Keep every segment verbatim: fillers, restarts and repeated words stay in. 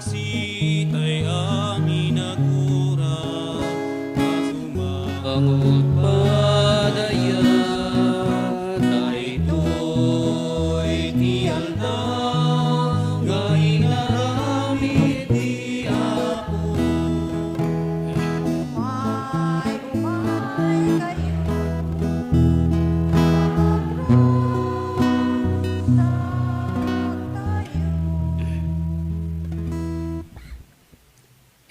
Sitay amin a gura, a sumangot padaya, daytoy ti aldaw nga inaramid ti Apo. Umay, umay kayo.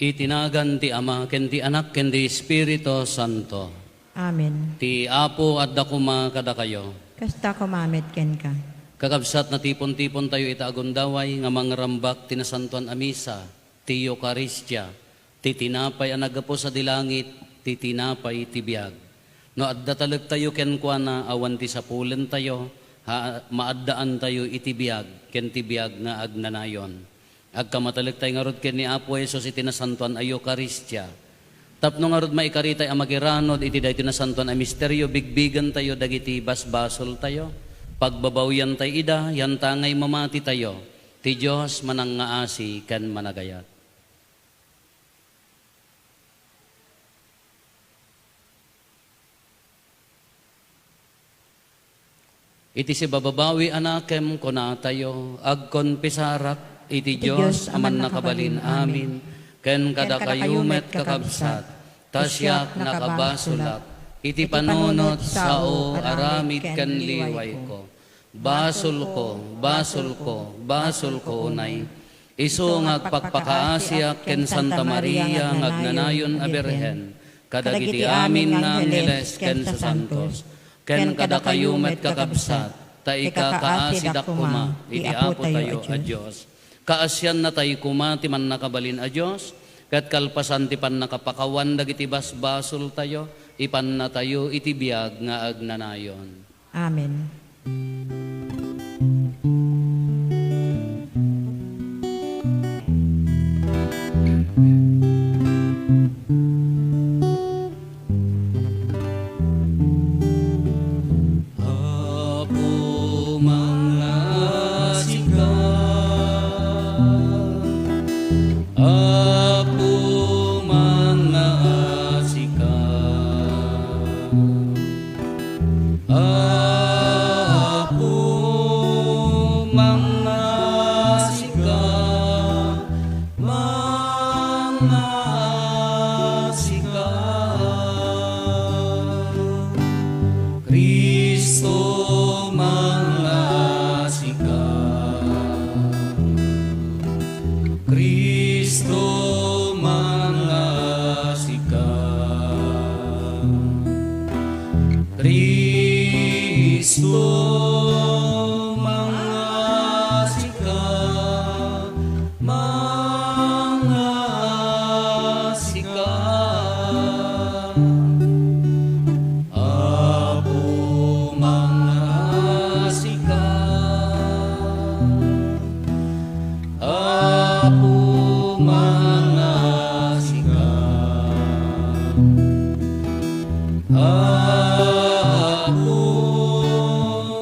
Iti nagan ti Ama, ken ti Anak, ken ti Espiritu Santo. Amen. Ti Apo adda koma kadakayo. Kasta koma met kenka. Kakabsat, natipon-tipontayo ita a gundaway nga mangrambak ti nasantoan a misa, ti Eukaristia, ti tinapay a naggapu sadi langit, ti tinapay ti biag. No adda talektayo kenkuana, awan ti sapulentayo, ha, maaddaantayo iti biag ken ti biag nga agnanayon. Agkamatalektayo ngarud ken ni Apo Jesus iti nasantoan a Eukaristia. Tapno ngarud maikaritay a makiranod iti daytoy nasantoan a misterio, bigbigentayo dagiti basbasoltayo, pagbabawiantay ida, yantangay mamatitayo. Ti Dios manangngaasi ken managayat. Iti sibababawi a nakem, kunatayo, agkonfesarak iti Dios a Mannakabalin-amin, ken kadakayo met, kakabsat, ta siak nakabasolak iti panunot, sao, aramid ken liwayko. Basolko, basolko, basolko unay. Isu nga agpakpakaasiak ken Santa Maria nga agnanayon a Birhen, kadagiti amin nga angheles ken sasantos, ken kadakayo met, kakabsat, ta ikakaasidak koma iti Apotayo a Dios. Kaasiannatay koma ti Mannakabalin a Dios, ket kalpasan ti pannakapakawan dagiti basbasoltayo, ipannatayo iti biag nga agnanayon. Amen. Apo, mangngaasika. Apo, mangngaasika. Apo, mangngaasika, mangngaasika. Cristo, mangngaasika. Cristo, mangngaasika. Cristo, mangngaasika, mangngaasika. Apo, mangngaasika. Apo, mangngaasika. Apo,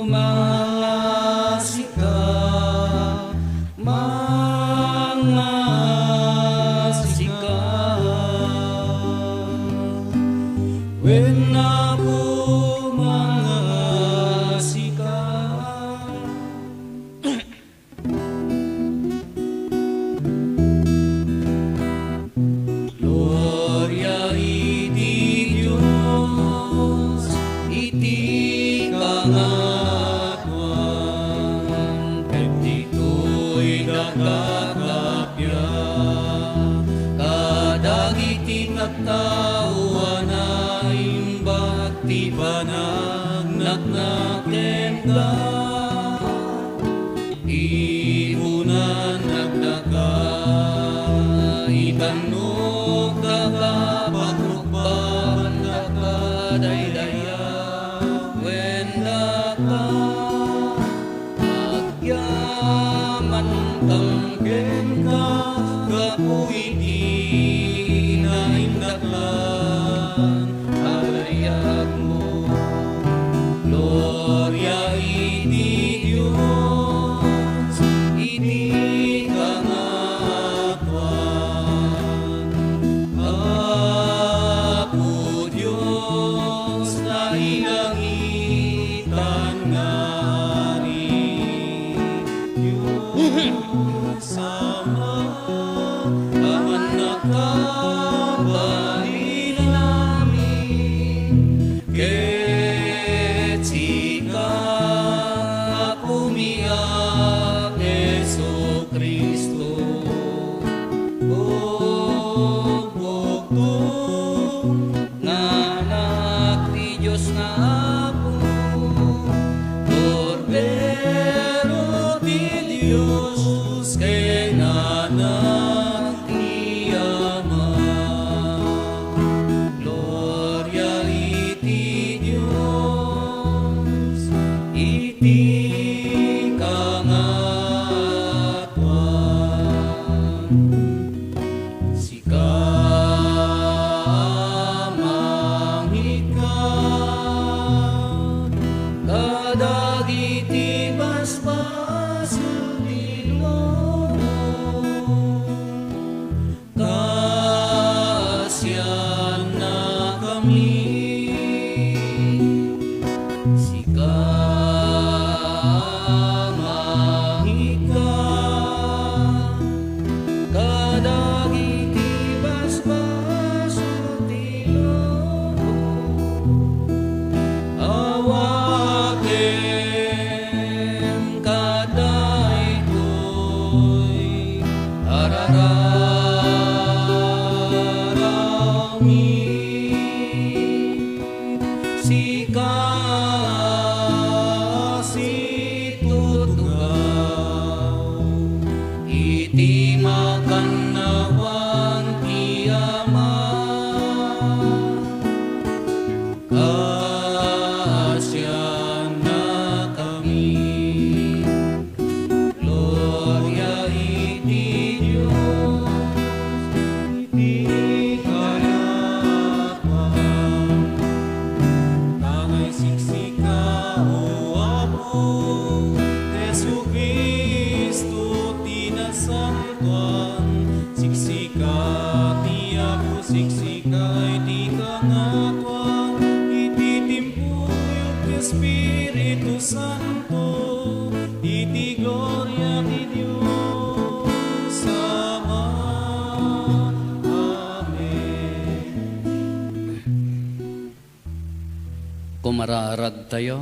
mangngaasika, mangngaasika. Wen, Apo, mangngaasika. Gloria iti Dios iti kangatoan, ket ditoy daga kappia kadagiti tattao a naimbag ti panagnakna kenka. Ibunan nagdaka, itannok daka, pagrukbaban daka, daydayawen daka. Agyaman kenka gapu iti naindaklan a layagmo. Gloria iti Dios iti kangatoan. Sama, aman nakabalin amin, ket sika, Apo mi a Jesu-Cristo, bugbugto nga Anak ti Dios nga Apo, Kordero ti Dios, ken Anak ti Ama. Gloria iti Dios iti kangatoan. Sika a mangikkat kadagiti basbasol ti lubong, kaasiannakami. Sika a mangikkat kadagiti basbasol ti lubong, awatem kadaytoy a rararawmi. Sika a situtugaw iti makannawan ti Ama. Kaasiannakami. Gloria iti Dios iti kangatoan. Tangay siksika, O Apo, Jesu-Cristo ti nasantoan. Siksika ti Apo, siksika iti kangatoan, iti timpuyog ti Espiritu Santo, iti gloria ti Dios Ama. Amen. Kumaraaragtayo.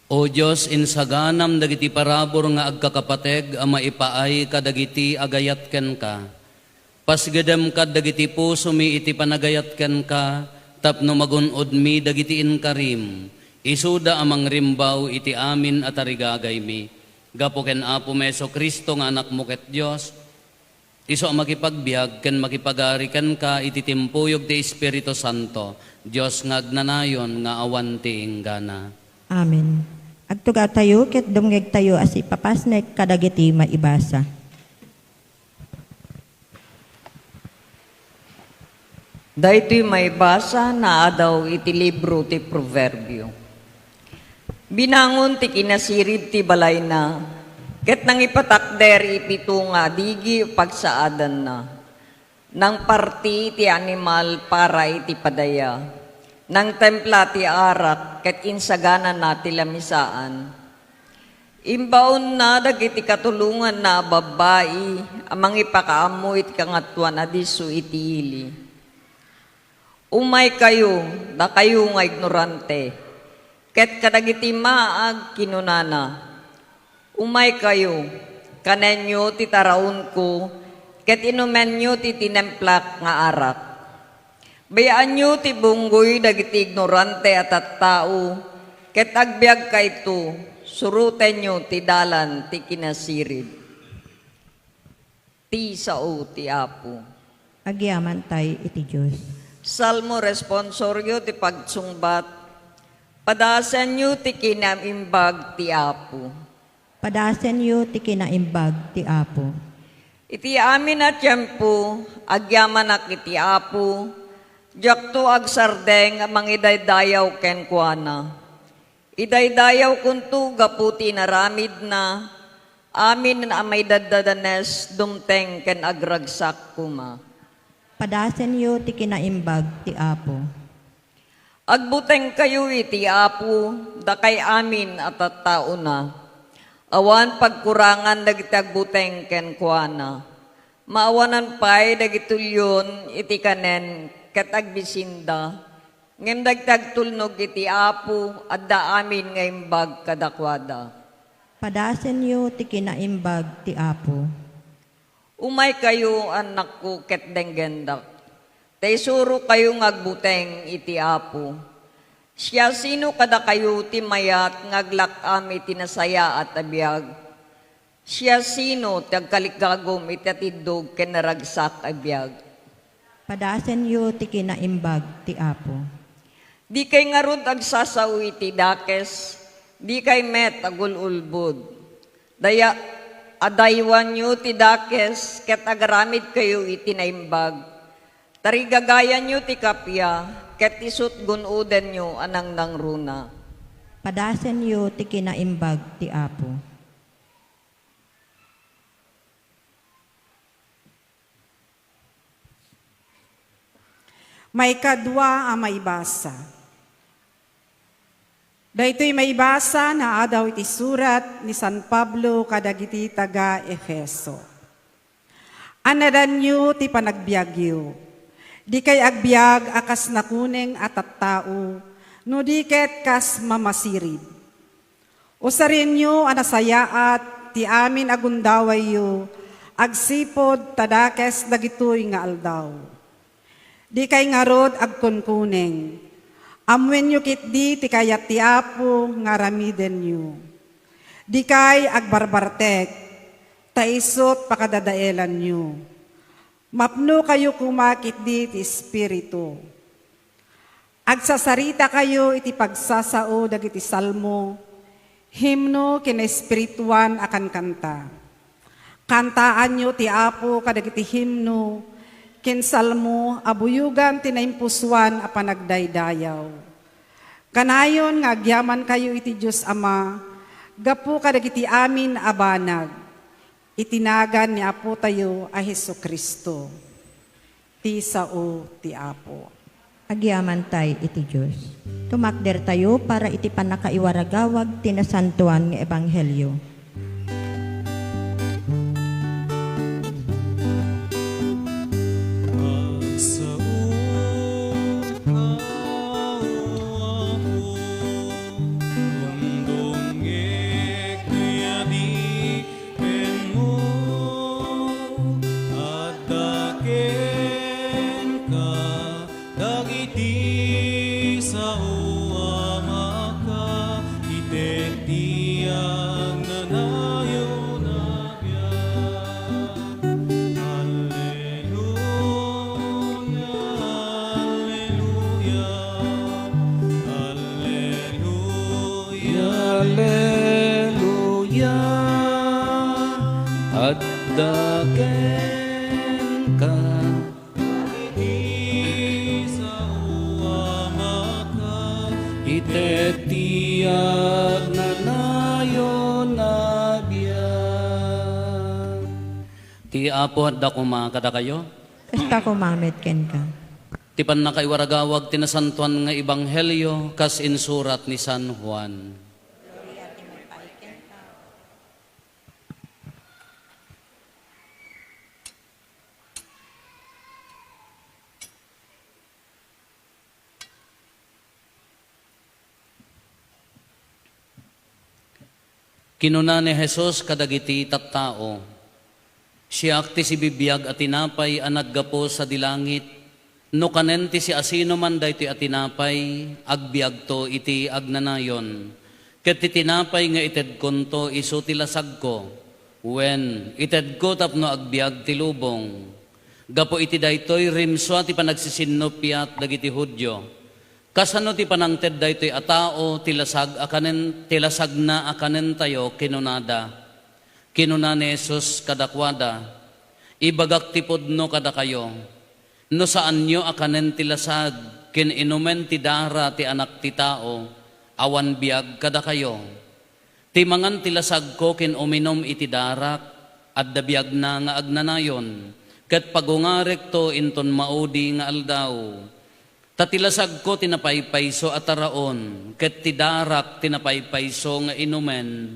O Dios, insaganam dagiti parabur nga agkakapateg a maipaay kadagiti agayat kenka. Pasgedem kad dagiti pusomi iti panagayat kenka tapno magun-odmi dagiti inkarim. Isuda a mangrimbaw iti amin a tarigagaymi. Gapu ken Apomi Jesu-Cristo nga Anakmo ket Dios, isu a makipagbiag ken makipagari kenka iti timpuyog ti Espiritu Santo, Dios nga agnanayon nga awan ti inggana. Amen. Agtugawtayo ket dumngegtayo a sipapasnek kadagiti maibasa. Daytoy maibasa naadaw iti libro ti Proverbio. Binangon ti kinasirib ti balayna, ket nangipatakder ipito nga adigi pagsaadanna. Nangparti ti animal para iti padaya. Nangtempla ti arak ket insaganana ti lamisaan. Imbaonna dagiti katulonganna a babbai a mangipakaammo iti kangatoan a disso iti ili. Umaykayo, dakayo nga ignorante, ket kadagiti maag kinunana, umaykayo, kanenyo ti taraonko, ket inumenyo ti tinemplak nga arak. Bay-anyo ti bunggoy dagiti ignorante a tattao, ket agbiagkayto, surotenyo ti dalan ti kinasirib. Ti sao ti Apo. Agyamantay iti Dios. Salmo responsorio ti pagsungbat. Padasenyo ti kinaimbag ti Apo. Padasenyo ti kinaimbag ti Apo. Iti amin a tiempo, agyamanak iti Apo, diakto agsardeng a mangidaydayaw kenkuana. Idaydayawkonto gapu ti inaramidna, amin a maidaddadanes, dumteng ken agragsak koma. Padasenyo ti kinaimbag ti Apo. Agbutengkayo iti Apo, dakay amin a tattaona. Awan pagkurangan dagiti agbuteng kenkuana. Maawanan pay dagiti ulion iti kanen ket agbisinda. Ngem dagiti agtulnog iti Apo, adda amin nga imbag kadakuada. Padasenyo ti kinaimbag ti Apo. Umaykayo, annakko, ket denggendak. Ta isurokayo nga agbuteng iti Apo. Siasino kadakayo ti mayat nga aglak-am iti nasayaat a biag? Siasino ti agkalikagum iti atiddog ken naragsak a biag? Padasenyo ti kinaimbag ti Apo. Dikay ngarud agsasao iti dakes, dikay met agul-ulbod. Daya-, adaywanyo ti dakes ket agaramidkayo iti naimbag. Tarigagayanyo ti kappia, ket isut' gun-odenyo a nangnangruna. Padasenyo ti kinaimbag ti Apo. Maikadua a maibasa. Daytoy maibasa naadaw iti surat ni San Pablo kadagiti taga-Efeso. Annadanyo ti panagbiagyo. Dikay agbiag a kas nakuneng a tattao, no di ket kas mamasirib. Usarenyo a nasayaat ti amin a gundawayyo agsipud ta dakes dagitoy nga aldaw. Dikay ngarud agkunkuneng. Ammoenyo ketdi ti kayat ti Apo nga aramidenyo. Dikay agbarbartek, ta isut' pakadadaelanyo. Mapnokayo koma ketdi ti Espiritu. Agsasaritakayo iti pagsasao dagiti salmo, himno ken naespirituan a kankanta. Kantaanyo ti Apo kadagiti himno ken salmo a buyogan ti naimpusoan a panagdaydayaw. Kanayon nga agyamankayo iti Dios Ama gapu kadagiti amin a banag iti nagan ni Apotayo a Jesu-Cristo. Ti sao ti Apo. Agyamantay iti Dios. Tumakdertayo para iti pannakaiwaragawag ti nasantoan nga ebanghelio. Agsaoka, O Apo, dumdumngeg ti yadi kenmo, adda kenka dagiti sao a makaiteddi agnanayon a biag. Alleluia, alleluia, alleluia, alleluia. Adda kenka dagiti sao a makaiteddi agnanayon a biag. Ti Apo adda koma kadakayo. Kasta koma met kenka. Ti pannakaiwaragawag ti nasantoan nga ebanghelio kas insurat ni San Juan. Kinuna ni Jesus kadagiti tattao, "Siak ti sibibiag a tinapay a naggapu sadi langit. No kanen ti siasinoman daytoy a tinapay, agbiagto iti agnanayon. Ket ti tinapay nga itedkonto isu ti lasagko. Wen, itedko tapno agbiag ti lubong." Gapu iti daytoy, rimsua ti panagsisinnuppiat dagiti Judio. "Kasano ti panangted daytoy a tao ti lasag a kanen, ti lasagna a kanentayo?" kinunada. Kinuna ni Jesus kadakuada, "Ibagak ti pudno kadakayo, no saanyo a kanen ti lasag ken inumen ti dara ti Anak ti Tao, awan biag kadakayo. Ti mangan ti lasagko ken uminum iti darak, adda biagna nga agnanayon, ket pagungarekto inton maudi nga aldaw. Ta ti lasagko ti napaypayso a taraon, ket ti darak ti napaypayso nga inumen.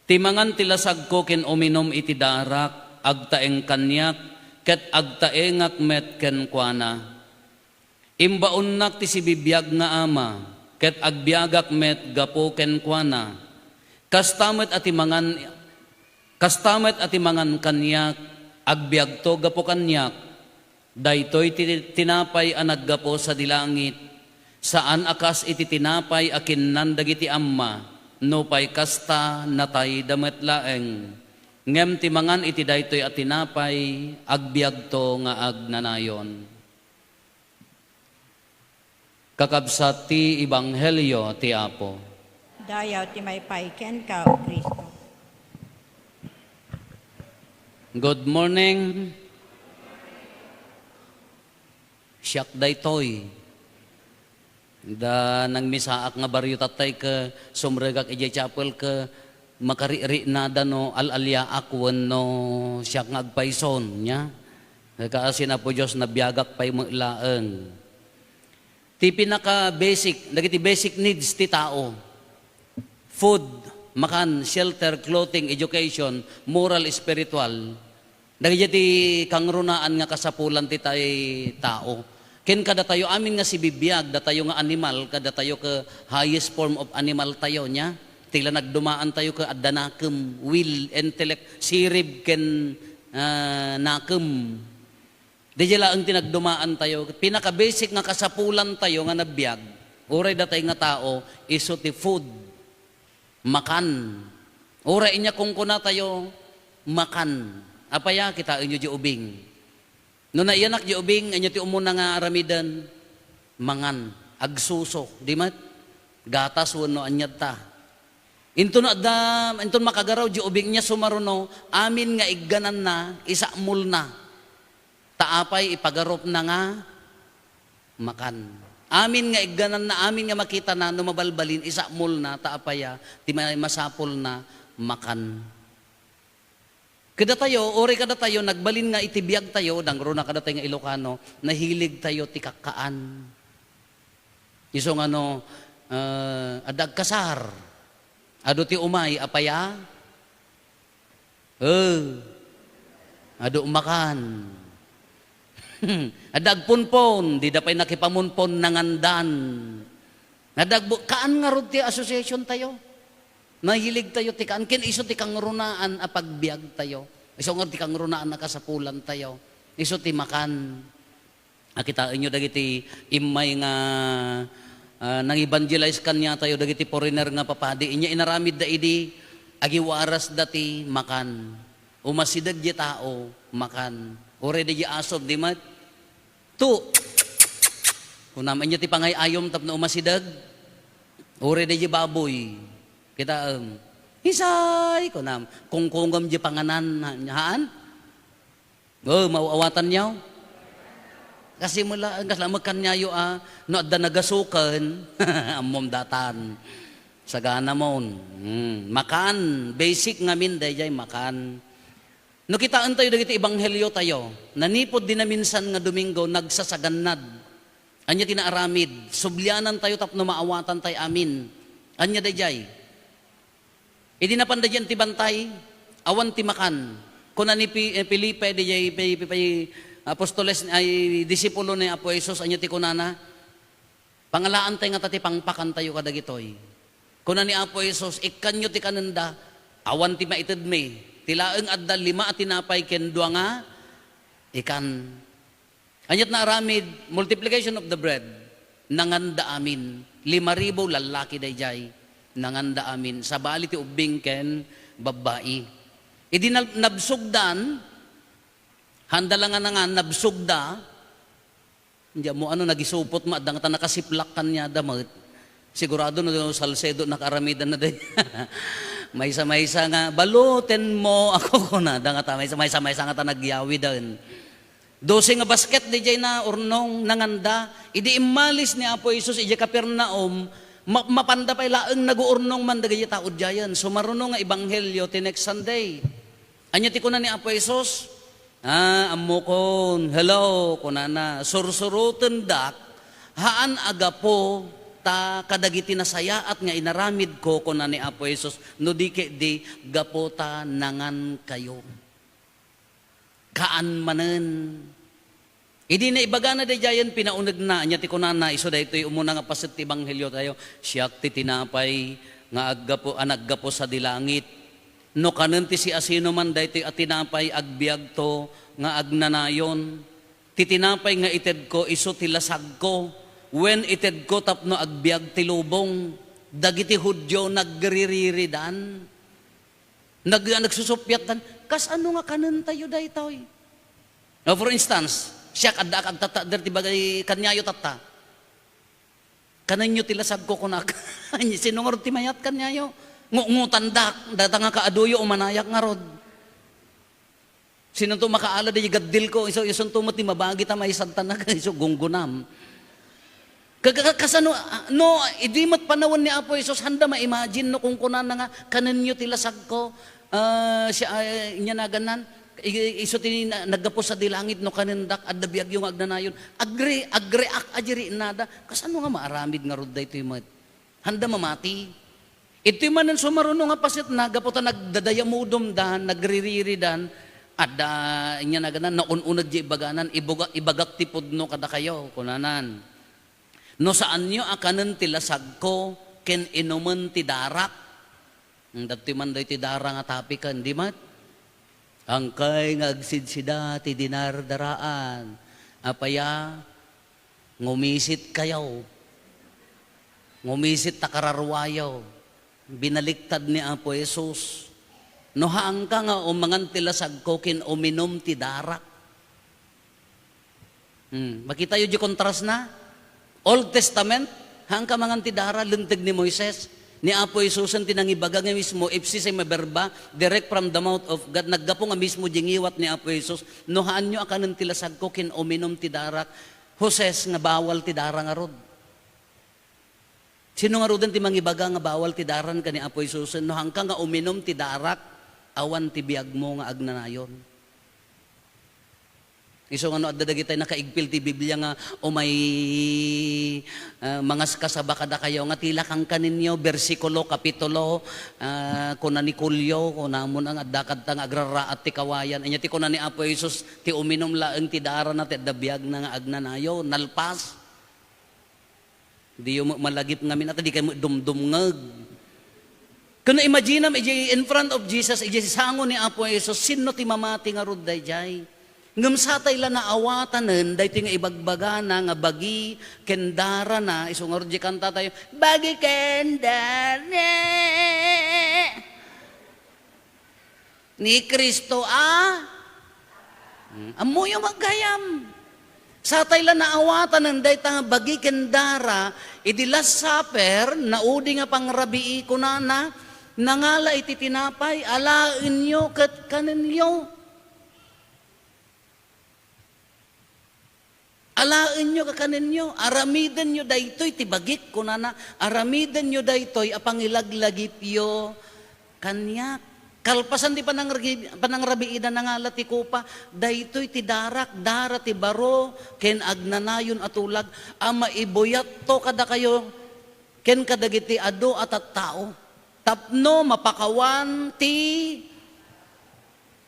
Ti mangan ti lasagko ken uminum iti darak, agtaeng kaniak, ket agtaengak met kenkuana. Imbaonnak ti sibibiag nga Ama, ket agbiagak met gapu kenkuana. Kasta met a ti mangan, kasta met a ti mangan kaniak, agbiagto gapu kaniak. Daytoy ti tinapay a naggapu sadi langit, saan a kas iti tinapay a kinnan dagiti amma, nupay kasta, natayda met laeng. Ngem ti mangan iti daytoy a tinapay, agbiagto nga agnanayon. Kakabsat ti ebanghelio ti Apo. Dayaw ti maipay kenka, O Cristo. Good morning. Siak daytoy. Da nangmisaak nga barrio tatay ket sumrekak idiay chapel ket makaririnada no al-aliaak wenno siak nga agpayson, nia? Ket kaasi ni Apo Dios, nabiagak pay met laeng. Ti pinaka-basic, dagiti basic needs ti tao. Food, makan, shelter, clothing, education, moral, spiritual. Dagiti kangrunaan nga kasapulan ti tay tao. Ken kadatayo amin nga sibibiag, datayo nga animal, kadatayo ket highest form of animal tayo, nia? Ti la nagdumaan tayo ket adda nakem, will, intellect, sirib ken, ah, nakem. Daydiay laeng ti nagdumaan tayo. Pinaka-basic nga kasapulan tayo nga nabiag, uray datay nga tao, isu ti food, makan. Uray inya kunkuna tayo, makan. Apaya, kitaenyo di ubing. No naiyanak di ubing, ania ti umuna nga aramiden? Mangan. Agsuso, di met? Gatas wenno ania ta. Inton adda, inton makagaraw di ubing nia sumaruno, amin nga iggananna, isakmulna. Ta apay ipagarupna nga makan. Amin nga iggananna, amin nga makitana no mabalbalin, isakmulna, ta apaya ti ma-, masapulna, makan. Kadatayo, uray kadatayo, nagbalin nga iti biagtayo, dangruna kadatayo nga Ilocano, nahilig tayo ti kakkaan. Isu nga no, eh, adda agkasar. Adu ti umay, apaya? Eh, adu makan. Adda agpunpon, dida pay nakipamunpon, nangandan. Adda agbu-, kaan ngarud ti association tayo. Nahilig tayo ti kaan, ken isu ti kangrunaan a pagbiag tayo. Isu ngarud ti kangrunaan a kasapulan tayo. Isu ti makan. A, kitaenyo dagiti immay nga, ah, nang-evangelize kaniatayo dagiti foreigner nga papadi. Inya inaramidda idi, agiwarasda ti makan. Umasideg diay tao, makan. Uray diay asom, di met? Tu! Kunam, ania ti pangay-ayom tapno umasideg? Uray diay baboy. Kitaem. Isay! Kunam, kungkungem diay panganan. Haan? O, maaw-awatanyo? Kasi mula, kasla, magkanyayo a, no adda nagasuken, ammom datan. Sagana mon. Hmm, makan. Basic ngamin, dayjay makan. No kitaentayo dagiti ebanghelio tayo, nanipud di naminsan nga Domingo, nagsasagannad. Ania ti naaramid? Sublianan tayo tapno maawatan tayo amin. Ania dayjay? Idi napan daydiay ti bantay, awan ti makan. Kuna ni Pi-, eh, Felipe, daydiay pi-, pi-, pi-, apostoles, ay, disipulo ni Apo Jesus, ania ti kunana? Pangalaantay ngata ti pangpakantayo kadagitoy. Kuna ni Apo Jesus, "Ikkanyo ti kanenda, awan ti maitedmi. Ti laeng adda lima a tinapay ken dua nga ikan." Aniat naaramid? Multiplication of the bread. Nanganda amin. Lima ribu lallaki dayjay. Nanganda amin. Sabali ti ubbing ken babbai. Idi nab-, nabsogdan, handa la nga nangan, nabsogda, diay ammo ano, nagisupot ma, adda ngata nakasiplak kaniada met. Sigurado no Salcedo nakaaramidanna dayta. Maysa-maysa nga, "Balutenmo ako," kunada ngata, maysa-maysa-maysa ngata nagyawiden. Dose nga basket dayjay naurnong, nanganda. Idi immalis ni Apo Jesus idiay Capernaum, ma-, mapanda pay laeng naguurnong man dagiti tao diayen. Sumaruno nga ebanghelio ti next Sunday. Ania ti kuna ni Apo Jesus? "Ah, ammokon, hello," kunana, "sursurotendak, Haan a gapu ta kadagiti nasayaat nga inaramidko, kuna ni Apo Jesus, no di ketdi gapu ta nangankayo. Haan manen. Idi naibagana daydiayen, pinaunegna, ania ti kunana, isu daytoy umuna nga paset ti ebangheliotayo, "Siak ti tinapay nga aggapu, a naggapu sadi langit. No kanen ti siasinoman daytoy a tinapay, agbiagto nga agnanayon." Ti tinapay nga itedko isu ti lasagko, wen itedko tapno agbiag ti lubong. Dagiti Judio nagririridan. Nag-, nagsusuppiatdan, "Kasano nga kanentayo daytoy?" Now, for instance, siak, addaak agtattader ti bagay kaniayo tatta. "Kanenyo ti lasagko," kunak. Sino ngarud ti mayat kaniayo? Ngutngutandak, dayta nga kaaduyo, umanayak ngarud. Sinonto makaala di gaddilko, isu, isunto met ti mabagi ta maisadtanak, isu gunggunam. Ka-, ka-, kasano, ah, no, idi met panawen ni Apo Jesus, handa ma-imagine no kunkunana nga, "Kanenyo ti lasagko," ah, siya, ah, inya naganan, i-, isu ti na-, naggapu sadi langit no kanendak, adda biagyo nga agnanayon. Agre-, agreak a diri nada. Kasano nga maaramid ngarud daytoy met? Handa mamati. Itoy manen sumaruno nga pasetna, gapu ta nagdadayamudomdan, nagririridan, adda, inya naganan, naun-uneg di ibaganan, "Ibuga-, ibagak ti pudno kadakayo," kunanan. "No saanyo a kanen ti lasagko ken inumen ti darak." Hmm, dagtoy man daytoy dara nga topic, di met? Hankay nga agsidsida ti dinardaraan. Apay a, ngumisit kayo. Ngumisit ta kararwayo. Binaliktad ni Apo Jesus. No haanka nga umangan ti lasagko ken uminum ti darak. Hmm, makitayo di kontrasna? Old Testament, haanka mangan ti dara, linteg ni Moises. Ni Apo Jesusen ti nangibaga nga mismo, ipsis a verba, direct from the mouth of God, naggapu nga mismo di ngiwat ni Apo Jesus, "No haanyo a kanen ti lasagko ken uminum ti darak," Joses, nga bawal ti dara ngarud. Sino ngaruden ti mangibaga nga bawal ti daran ken ni Apo Jesusen? "No haanka nga uminum ti darak, awan ti biagmo nga agnanayon." Isu nga no adda dagitay nakaigpil ti Biblia nga umay, ah, mangaskasaba kadakayo nga ti la kankanenyo, bersikulo, kapitulo, ah, kuna ni Julio, kunamon nga adda kadta nga agraraat ti kawayan. Ania ti kuna ni Apo Jesus, "Ti uminum laeng ti darana ti adda biagna nga agnanayon." Nalpas. Diyo met malagip ngamin, ata di kayo met dumdumngeg. Ken imaginam, idiay in front of Jesus, idiay sango ni Apo Jesus, sinno ti mamati ngarud daydiay? Ngem satay la naawatanen daytoy nga ibagbagana nga bagi ken darana, isu ngarud diay kantatayo, "Bagi ken dara ni Cristo a." Hmm, ammoyo met gayam. Satay la naawatanen dayta nga bagi ken dara, idi Last Supper, naudi nga pangrabii, kunana, "Nangala iti tinapay, alaenyo ket kanenyo." Alaenyo ket kanenyo, aramidenyo daytoy ti bagik, kunana, aramidenyo daytoy a pangilaglagipyo kaniak. Kalpasan ti panangragi-, panangrabiida, nangala ti kopa, daytoy ti darak, dara ti baro ken agnanayon a tulag a maibuyatto kadakayo ken kadagiti adu a tattao, tapno mapakawan ti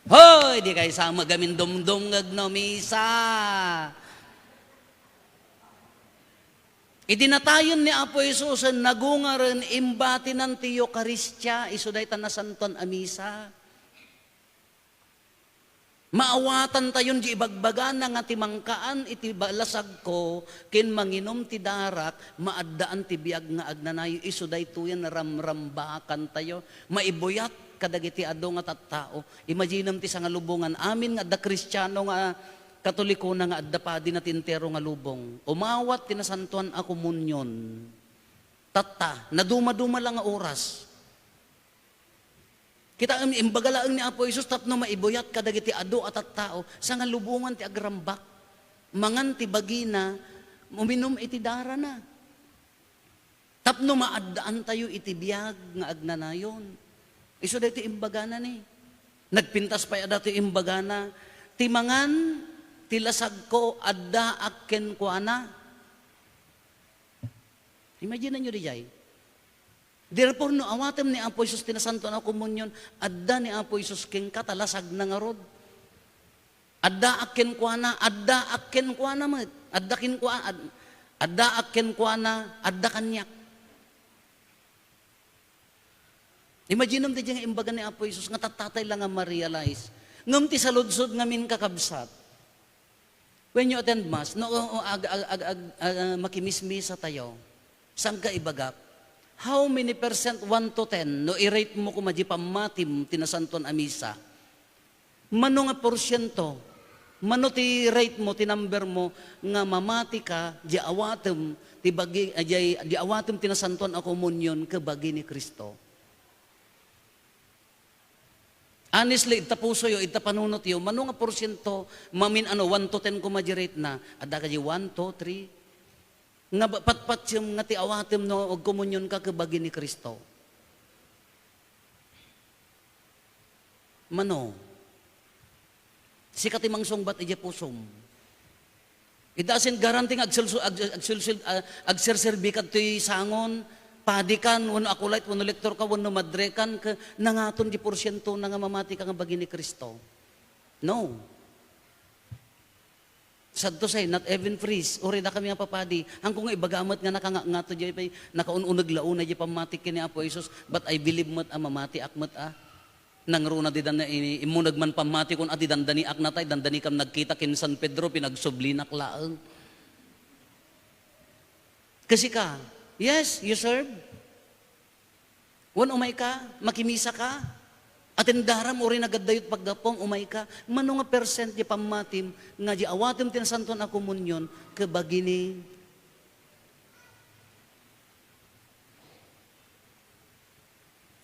Hoy, di kay sa magamin dumdumngeg no misa. Idi natayen ni Apo Jesus, nagungaren, imbatinna ti Eukaristia, isu dayta nasantoan a misa. Maawatantayon di ibagbagana nga ti mangkaan iti ba-, lasagko ken manginum ti darak, maaddaan ti biag nga agnanayon, isu daytoyen ramrambakantayo. Maibuyat kadagiti adu nga tattao. Imaginam ti sangalubongan. Amin nga adda Kristiano nga Katolikona nga adda padina ti entero nga lubong. Umawat ti Nasantoan a Komunion. Tatta, naduma-duma la nga oras. Kita, im-, imbaga laeng ni Apo Jesus tapno maibuyat kadagiti adu a tattao, sangalubongan ti agrambak. Mangan ti bagina, uminum iti darana. Tapno maaddaantayo iti biag nga agnanayon. Isu daytoy imbagana ni. Nagpintas pay a datoy imbagana, "Ti mangan ti lasagko, addaak kenkuana." Imagine-anyo diay. Therefore, no awatem ni Apo Jesus ti Nasantoan a Komunion, adda ni Apo Jesus kenka, ta lasagna ngarud. Addaak kenkuana, addaak kenkuana met. Adda kenkua-, ad-, addaak kenkuana, adda kaniak. Imaginem diay nga imbaga ni Apo Jesus nga tattatay la nga ma-realize. Ngem ti saludsod ngamin, kakabsat, when you attend Mass, no, o, o, ag-, ag-, ag-, ag-, ah, makimismisa tayo, saan ka ibagak? How many percent, one to ten, no i-rate mo koma di pammatim ti Nasantoan a Misa? Mano nga porsiento? Mano ti rate mo, ti number mo, nga mamati ka, di awatem, ti bagi, ah, di, di awatem ti Nasantoan a Komunion, ket bagi ni Cristo? Honestly, ita pusoyo, ita panunotyo, mano nga porsiento, mamin-ano, one to ten koma di rate na, adda ka di one, two, three, nga ba-, patpatsem nga ti awatem no agkomunion ka ket bagi ni Cristo? Mano? Sika ti mangsungbat idiay pusom. It doesn't guarantee nga agsulsu-, ag-, agsulsul-, ah, agserserbi kadtoy sangon, padi kan, wenno acolyte, wenno lektor ka, wenno madre kan, ket nangaton di porsientona nga mamati ka nga bagi ni Cristo. No. Sad to say, not even priest, uray dakami nga papadi. Haanko nga ibaga met nga nakangato diay pay, nakaun-uneg la unay diay pammatik ken ni Apo Jesus, but I believe met a mamatiak met a. Nangruna di dan-, i-, immuneg man pammatikon a di dandaniak natay, dandanikam nagkita ken San Pedro, pinagsublinak laeng. Kasi ka, yes, you serve. Wen, umay ka, makimisa ka, atendaram, uray nagadayo ti paggapuam, umay ka, mano nga percent ti pammatim nga di awatem ti Nasantoan a Komunion ket bagi ni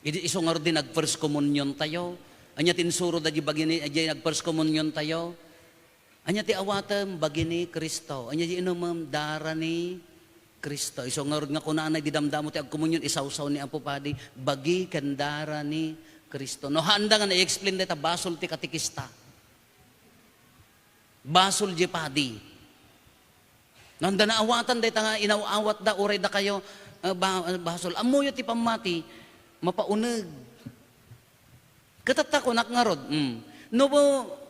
Idi isu ngarud ti nag-first communion tayo. Ania ti insuro da di bagini, diay nag-first communion tayo? Ania ti awatem? Bagi ni Cristo. Ania ti inumem? Dara ni Cristo. Isu ngarud nga kunana, idi damdamo ti agkomunion, isawsaw ni Apo Padi, bagi ken dara ni Cristo. No, haanda nga na-explain dayta, basol ti katekista. Basol diay padi. No, anda naawatan dayta nga inaw-awatda, uray dakayo, eh, ba-, basol. Ammoyo ti pammati, mapauneg. Ket tatta, kunak ngarud, mm. No,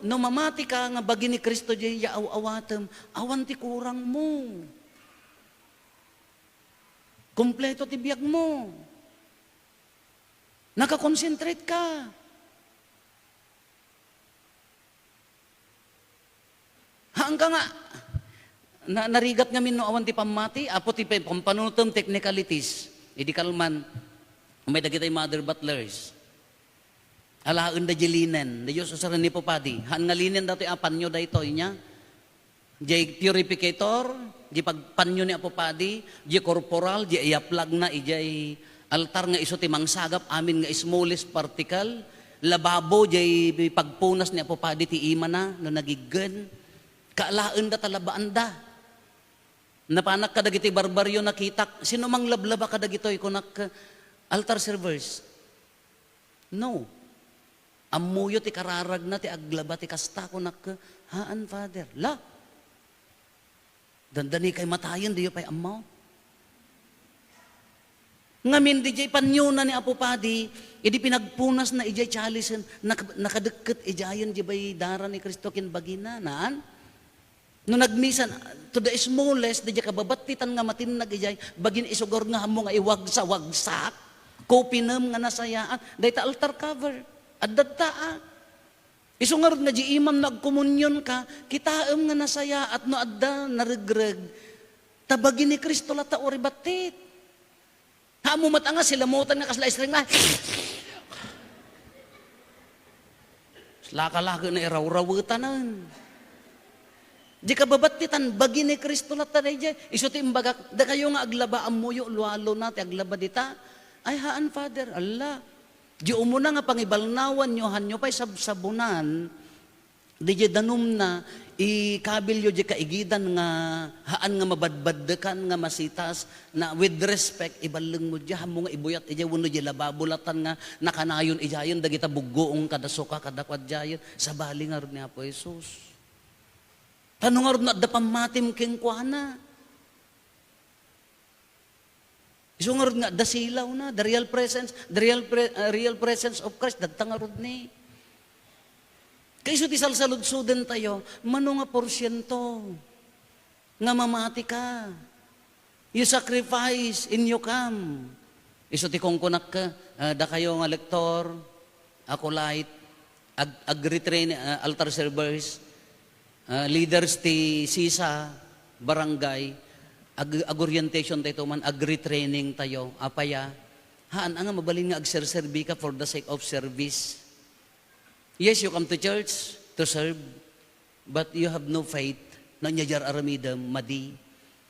no mamati ka nga bagi ni Cristo diay aw-awatem, awan ti kurangmo. Kompleto ti biagmo. Nakakonsentrate ka. Haanka nga, na-, narigat ngamin no awan ti pammati, apo ti pa-, pampanunotem, technicalities. Idi kalman, may dagitay mother butlers. Alaenda diay linen, diay usaren ni Apo Padi. Haan nga linen datoy a panyo daytoy, nia? Diay purificator, diay pagpanyo ni Apo Padi, diay corporal, diay iyaplagna idiay altar nga isu ti mangsagap amin nga smallest particle, lababo, diay pagpunas ni Apo Padi ti imana no nagiggen. Kaalaenda ta labaanda. Napanak kadagiti barbaryo, nakitak, sino manglablaba kadagitoy? Kunak, altar servers. No. Ammoyo ti kararagna ti aglaba ti kasta, kunak, haan, Father. La. Dandani kay matayen, diyo pay ammo. Ngamin, diay panyona ni Apo Padi, idi pinagpunasna idiay chalisen, nak-, nakadekket idiayen diay bay dara ni Cristo ken bagina, naan? No nagmisan, to the smallest, diay kababattitan nga matinnag idiay, bagin isugar nga ammo nga iwagsa-wagsak, kupinem nga nasayaat, dayta altar cover, adda ta, ah. Isu ngarud nga diay imam no agkomunion ka, kitaem nga nasayaat no adda naregreg, ta bagi ni Cristo latta uray battit. Ammo met nga silamutan nga kasla ice cream nga. Laka-laka na irawrawetanen. Diay kababattitan, bagi ni Cristo latta daydiay. Isu ti imbagak, dakayo nga aglaba, ammoyo, lualona ti aglaba dita. Ay, haan, Father, ala. Diay umuna nga pangibalnawanyo, hanyo pay sabsabonan. Diay danumna, ikabilyo diay kaigidan nga haan nga mabadbaddekan nga masitas, na with respect, iballengmo diay, ammo nga ibuyat idiay wenno diay lababo latan nga nakanayon idiayen dagita buggoong kada suka kadakuada diayen, sabali ngarud ni Apo Jesus. Ta no ngarud no adda pammatim kenkuana. Isu ngarud nga, the silaw na, the real presence, the real pre-, uh, real presence of Christ, dadta ngarud ni. Kaisu ti salsaludsoden tayo, mano nga porsiento nga mamati ka? You sacrifice and you come. Isu ti kungkunak, ah, dakayo nga lektor, acolyte, ag-, agri-train-, ah, altar servers, ah, leaders ti sisa, barangay, ag-, ag-orientation tayo man, agri-training tayo. Apaya, haan nga mabalin nga agserserbi ka for the sake of service. Yes, you come to church to serve, but you have no faith. No ania diay aramidem, madi.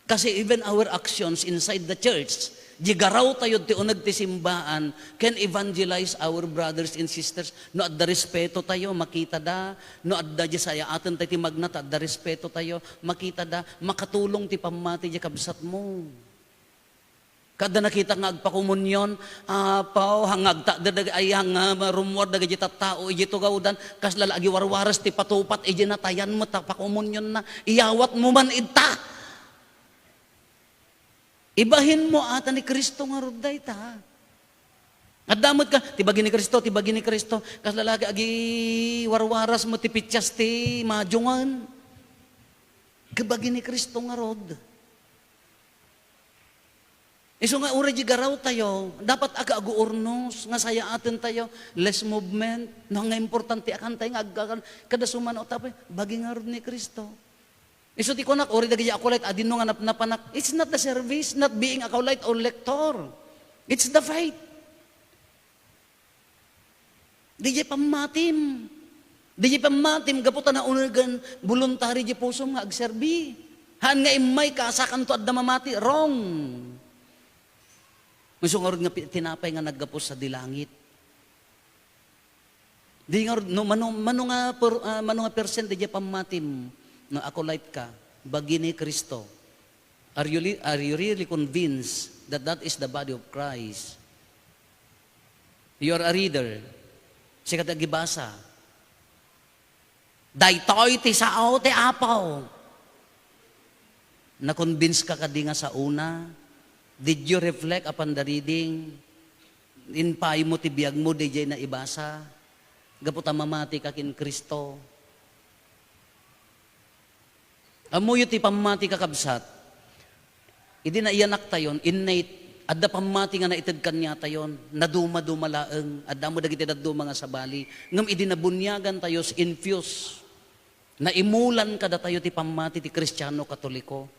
Kasi even our actions inside the church, di garaw tayo ti uneg ti simbaan, can evangelize our brothers and sisters. No adda respeto tayo, makita da. No adda di sayaaten tayo ti magna, ta adda respeto tayo, makita da. Makatulong ti pammati di kabsat mo. Kada nakita nga agpakomunion, apaw, hangagta, dadag-, ay, hanga, rummuar dagiti tattao, iji tugawdan, kasla la agiwarwaras ti patupat, iji natayan mo, ta pakomunion na, iyawat mo man ita. Ibahin mo, ata ni Cristo nga rudday ta. Adda met ka, ti bagi ni Cristo, ti bagi ni Cristo, kasla lagi agiwarwaras mo, ti pitsias, ti majongan. Kabagi ni Cristo nga rod. Isu nga uray di garaw tayo, dapat aga aguurnos nga sayaaten tayo, less movement, no nga importante a kantay nga agkakan, kada sumano tapay, bagi ngarud ni Cristo. Isu ti kunak, uray dagiti acolyte, adino nga napnapanak. It's not the service, not being acolyte or lector. It's the faith. Diay pammatim. Diay pammatim, gapu ta naunegen, voluntary diay pusom nga agserbi. Haan nga immay ka, sakanto adda mamati, wrong. Isu ngarud nga pi-, tinapay nga naggapu sadi langit. Di ngarud, no, mano, mano nga per-, ah, mano nga percent diay pammatim, no, acolyte ka, bagi ni Cristo. Are you li-, are you really convinced that that is the body of Christ? You are a reader. Sika ti agibasa. Daytoy ti sao ti Apo. Na-convince ka kadi nga saona? Did you reflect upon the reading? Impay mo ti biag mo, diay naibasa? Gapu ta mamati ka ken Cristo. Ammoyo ti pammati, kakabsat. Idi naiyanak tayon, innate, adda pammati nga naited kaniatayon, naduma-duma laeng, adda mo dagiti dadduma nga sabali. Ngem idi nabuniagan tayo, infuse, naimulan kadatayo ti pammati ti Kristiano Katoliko.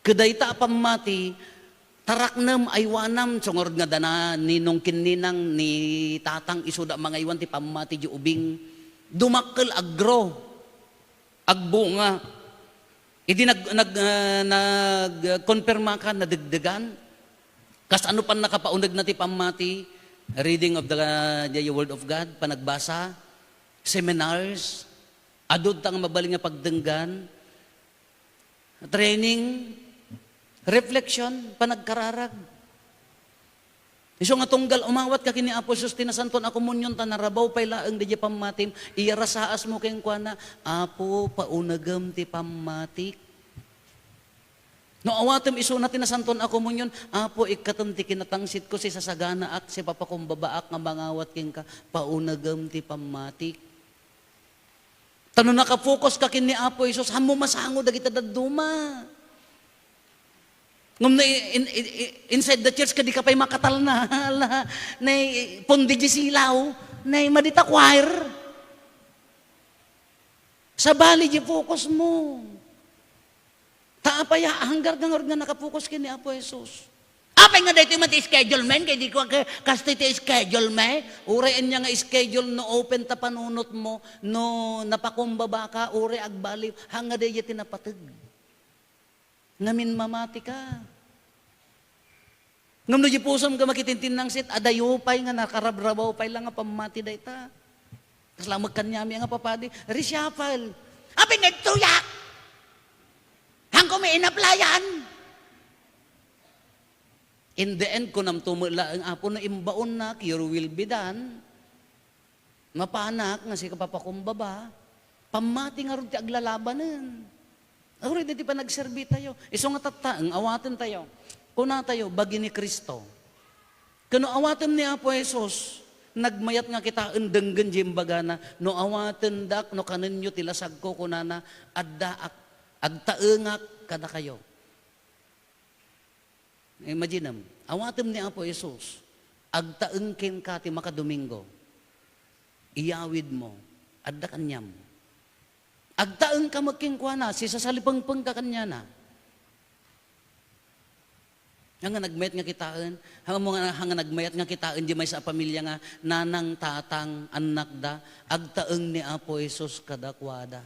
Ket dayta a pammati, taraknem, aywanam, sungor nga dana, ninong ken ninang, ni tatang, isuda mangaywan ti pammati di ubing. Dumakkel, agro. Agbunga. Idi nag-, nag-, ah, nagkonfirma ka, nadegdegan. Kasano pannakapaunegna ti pammati? Reading of the, the Word of God, panagbasa, seminars, adu ta nga mabalin nga pagdenggan, training, reflection, panagkararag. Isu nga tunggal umawat ka ken ni Apo Jesus ti Nasantoan a Komunion, ta narabaw pay laeng diay pammatim, iyarasaas mo kenkuana, "Apo, paunegem ti pammatik." No awatem isuna ti Nasantoan a Komunion, "Apo, ikkatem ti kinatangsitko, sisasaganaak, sipapakumbabaak nga mangawat kenka, paunegem ti pammatik." Ta no nakapokus ka ken ni Apo Jesus, hammo masango dagiti dadduma. Ngem no in, in, in, inside the church, kadi ka pay makatalna, ala, nay pundi di silaw, nay madita choir. Sabali di focus mo. Ta apay a, hanggar nga ngarud nga nakapokus ken ni Apo Jesus. Apay nga daytoy man ti schedule men, kay di ko ka-, kastoy ti schedule me. Uray ania nga schedule no open ta panunot mo, no napakumbaba ka, uray agbaliw, hanga daydiay ti napateg. Ngamin mamati ka. Ngem no di pusom nga makitintinnangsit, adayo pay nga nakarabrabaw pay la nga pammati dayta. Kasla met kaniami nga papadi, reshuffle. Apay nga agtuyak? Hangko mi inaplayan? In the end, kunam to met laeng, "Apo, no imbaonnak, your will be done." Mapanak nga sika papakumbaba, pammati ngarud ti aglalabanen. Uray daytoy panagserbi tayo. Isu nga tattaeng, awaten tayo. Kuna tayo, bagi ni Cristo. Ken no awatem ni Apo Jesus, nagmayat nga kitaen denggen diay imbagana, "No awatendak, no kanenyo ti lasagko," kunana, "addaak, agtaengak kadakayo." Imaginem, awatem ni Apo Jesus, agtaeng kenka ti makadomingo, iyawidmo, adda kaniam. Agtaengka met kenkuana, sisasalipengpengka kaniana. Haan nga nagmayat nga kitaen, haan mo nga, haan nga nagmayat nga kitaen diay maysa a pamilia nga nanang, tatang, annakda, agtaeng ni Apo Jesus kadakuada.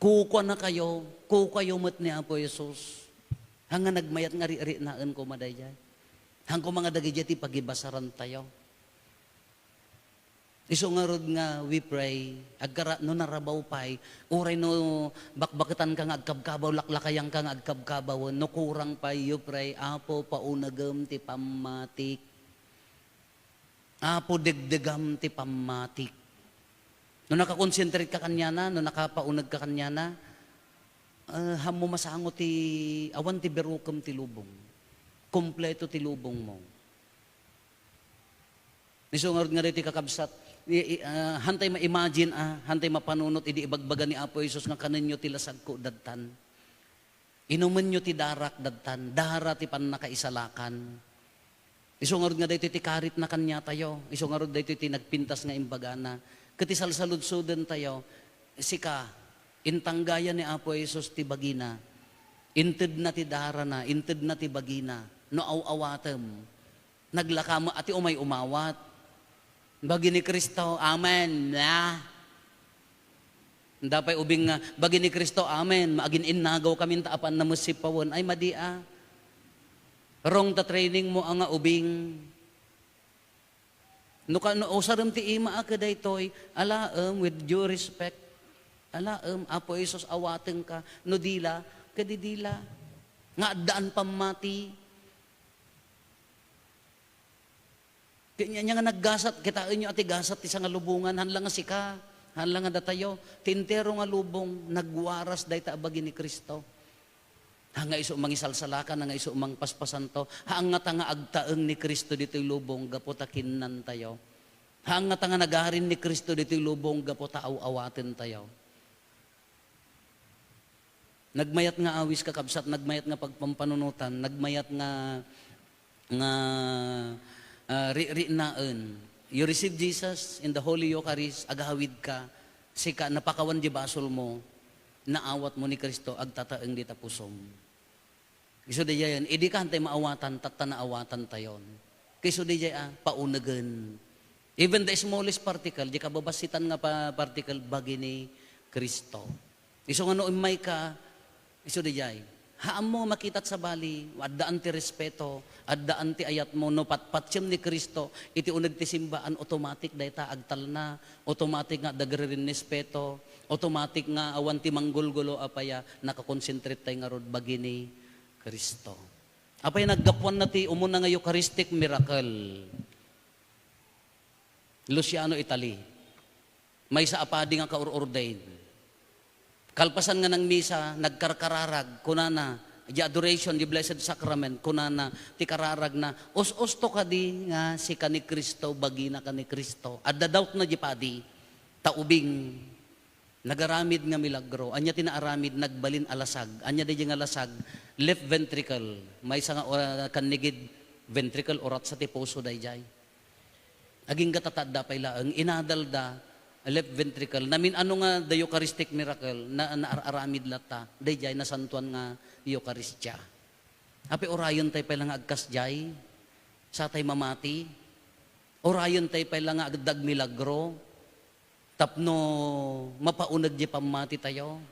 Kukuanakayo, kukuayo met ni Apo Jesus. Haan nga nagmayat nga ri-, rinaen koma daydiay. Haan koma nga dagidiay ti pagibasarantayo. Isu ngarud nga we pray, agkara-, no narabaw pay, uray no bakbaketanka nga agkabkabaw, laklakayanka nga agkabkabawen, no kurang pay, you pray, "Apo, paunegem ti pammatik. Apo, degdegam ti pammatik." No nakakonsentrate ka kaniana, no nakapauneg ka kaniana, ah, haanmo masango ti, awan ti birukem ti lubong. Kompleto ti lubongmo. Isu ngarud nga daytoy kakabsat, i-, i-, ah, haantay ma-imagine, ah, haantay mapanunot idi ibagbaga ni Apo Jesus nga, "Kanenyo ti lasagko, dadtan. Inumenyo ti darak, dadtan. Dara ti pannakaisalakan." Isu ngarud nga daytoy ti karitna kaniatayo. Isu ngarud daytoy ti nagpintas nga imbagana. Ket ti salsaludsodentayo, sika, intanggaya ni Apo Jesus ti bagina. Intedna ti darana, intedna ti bagina. No aw-awatem, naglaka met a ti umay umawat. Bagi ni Cristo, amen. Ah. Anda pay ubing nga, bagi ni Cristo, amen. Agin-innagaw kami ta apan na met sippawen. Ay, madi a. Wrong ta training mo a nga ubing. No ka, no usarem ti ima a kadaytoy, alaem, with due respect, alaem, Apo Jesus, awatenka. No dila, kadi dila. Nga addaan pammati. Kanya nga naggasat, kitaenyo a ti gasat ti sangalubongan, haan la nga sika, haan la nga datayo, ti entero nga lubong, nagwaras dayta a bagi ni Cristo. Haan nga isu mangisalsalakan, haan nga isu mangpaspasanto, haan ngata nga agtaeng ni Cristo ditoy lubong gapu ta kinnantayo. Haan ngata nga nagarin ni Cristo ditoy lubong gapu ta aw-awatentayo. Nagmayat nga awis, kakabsat, nagmayat nga pagpampanunotan, nagmayat nga, nga, ah, ri-, rinaen. You receive Jesus in the Holy Eucharist, agawid ka, sika, napakawan di basol mo, naawat mo ni Cristo, agtataeng dita pusom. Isu daydiayen, idi ka hantay maawatan, tatta naawatantayon. Isu daydiay a, paunegen. Even the smallest particle, di kababasitan nga pa-, particle, bagi ni Cristo. Isu nga no immay ka, isu daydiay. Haanmo nga makitat sabali, addaan ti respeto, addaan ti ayatmo, no patpatiem ni Cristo, iti uneg ti simbaan, automatic dayta agtalna, automatic nga dagririnnespeto, automatic nga awan ti manggulgulo, apaya, nakakonsentrate tay ngarud, bagi ni Cristo. Apay naggapuanna ti umuna nga Eucharistic miracle? Luciano, Italy. Maysa a padi nga kaur-ordain. Kalpasan nga nangmisa, nagkarkararag, kunana, di adoration, di Blessed Sacrament, kunana, ti kararagna, "Us-usto kadi nga sika ni Cristo, bagina ka ni Cristo?" Adda doubtna di padi, ta ubing. Nagaramid nga milagro. Ania ti naaramid? Nagbalin a lasag. Ania daydiay nga lasag? Left ventricle. Maysa nga, uh, kannigid ventricle, uratsa ti puso daydiay. Agingga ta adda pay laeng, inadalda, left ventricle. Namin-ano nga the Eucharistic miracle, na, naaramid latta, daydiay nasantuan nga Eukaristia. Apay urayen tay pay la nga agkasdiay, satay mamati. Urayen tay pay la nga agdag milagro. Tapno mapauneg di pammatitayo.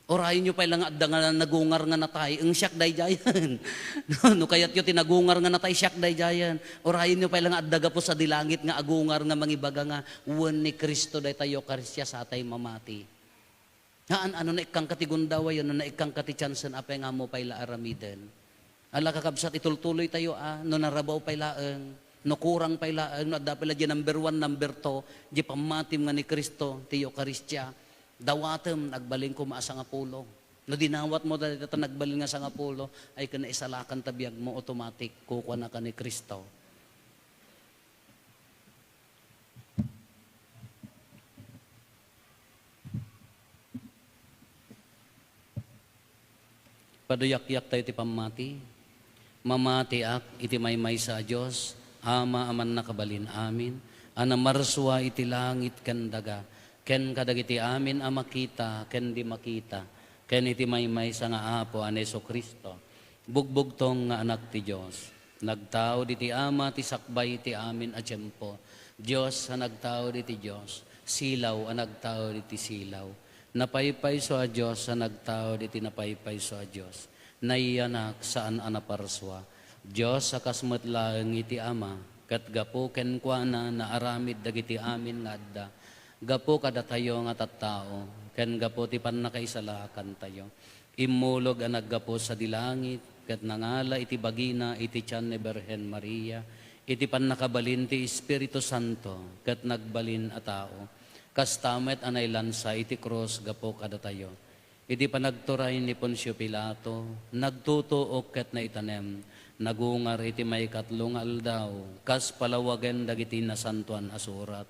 Urayenyo pay la nga adda nga nagungar nga natay, eng, siak daydiayen. No, no kayatyo ti nagungar nga natay, siak daydiayen. Urayenyo pay la nga adda gapu sadi langit nga agungar nga mangibaga nga wen ni Cristo dayta Eukaristia satay mamati. Haan, ano, naikkanka ti gundaway, no naikkanka ti tiansen, apay nga ammo pay la aramiden. Ala, kakabsat, itultuloytayo a, no narabaw pay laeng, no kurang pay laeng, no adda pay la di number one, number two, di pammatim nga ni Cristo, ti Eukaristia, dawatem, agbalin koma a sangapulo. No dinawatmo dayta ta nagbalin nga sangapulo, ay ken naisalakan ta biagmo, automatic, kukuanaka ni Cristo. Paduyakyak tayo ti pammati. Mamatiak iti maymaysa a Dios, Ama a mannakabalin amin, a namarsua iti langit ken daga, ken kadagiti amin a makita ken di makita, ken iti maymaysa nga Apo a ni Jesu-Cristo, bugbugtong nga Anak ti Dios. Nagtaud iti Ama ti sakbay iti amin a tiempo. Dios a nagtaud iti Dios. Silaw a nagtaud iti silaw. Napaypayso a Dios a nagtaud iti napaypayso a Dios. Nayanak, saan a naparsua. Dios a kas met laeng iti Ama, ket gapu kenkuana naaramid dagiti amin nga adda. Gapu kadatayo nga tattao, ken gapu ti pannakaisalakantayo. Immulog a naggapu sadi langit, ket nangala iti bagina iti tian ni Birhen Maria, iti pannakabalin ti Espiritu Santo, ket nagbalin a tao. Kasta met a nailansa iti krus gapu kadatayo. Iti panagturay ni Poncio Pilato, nagtutuok ket naitanem, nagungar iti maikatlo nga aldaw, kas palawagen dagiti Nasantoan a Surat.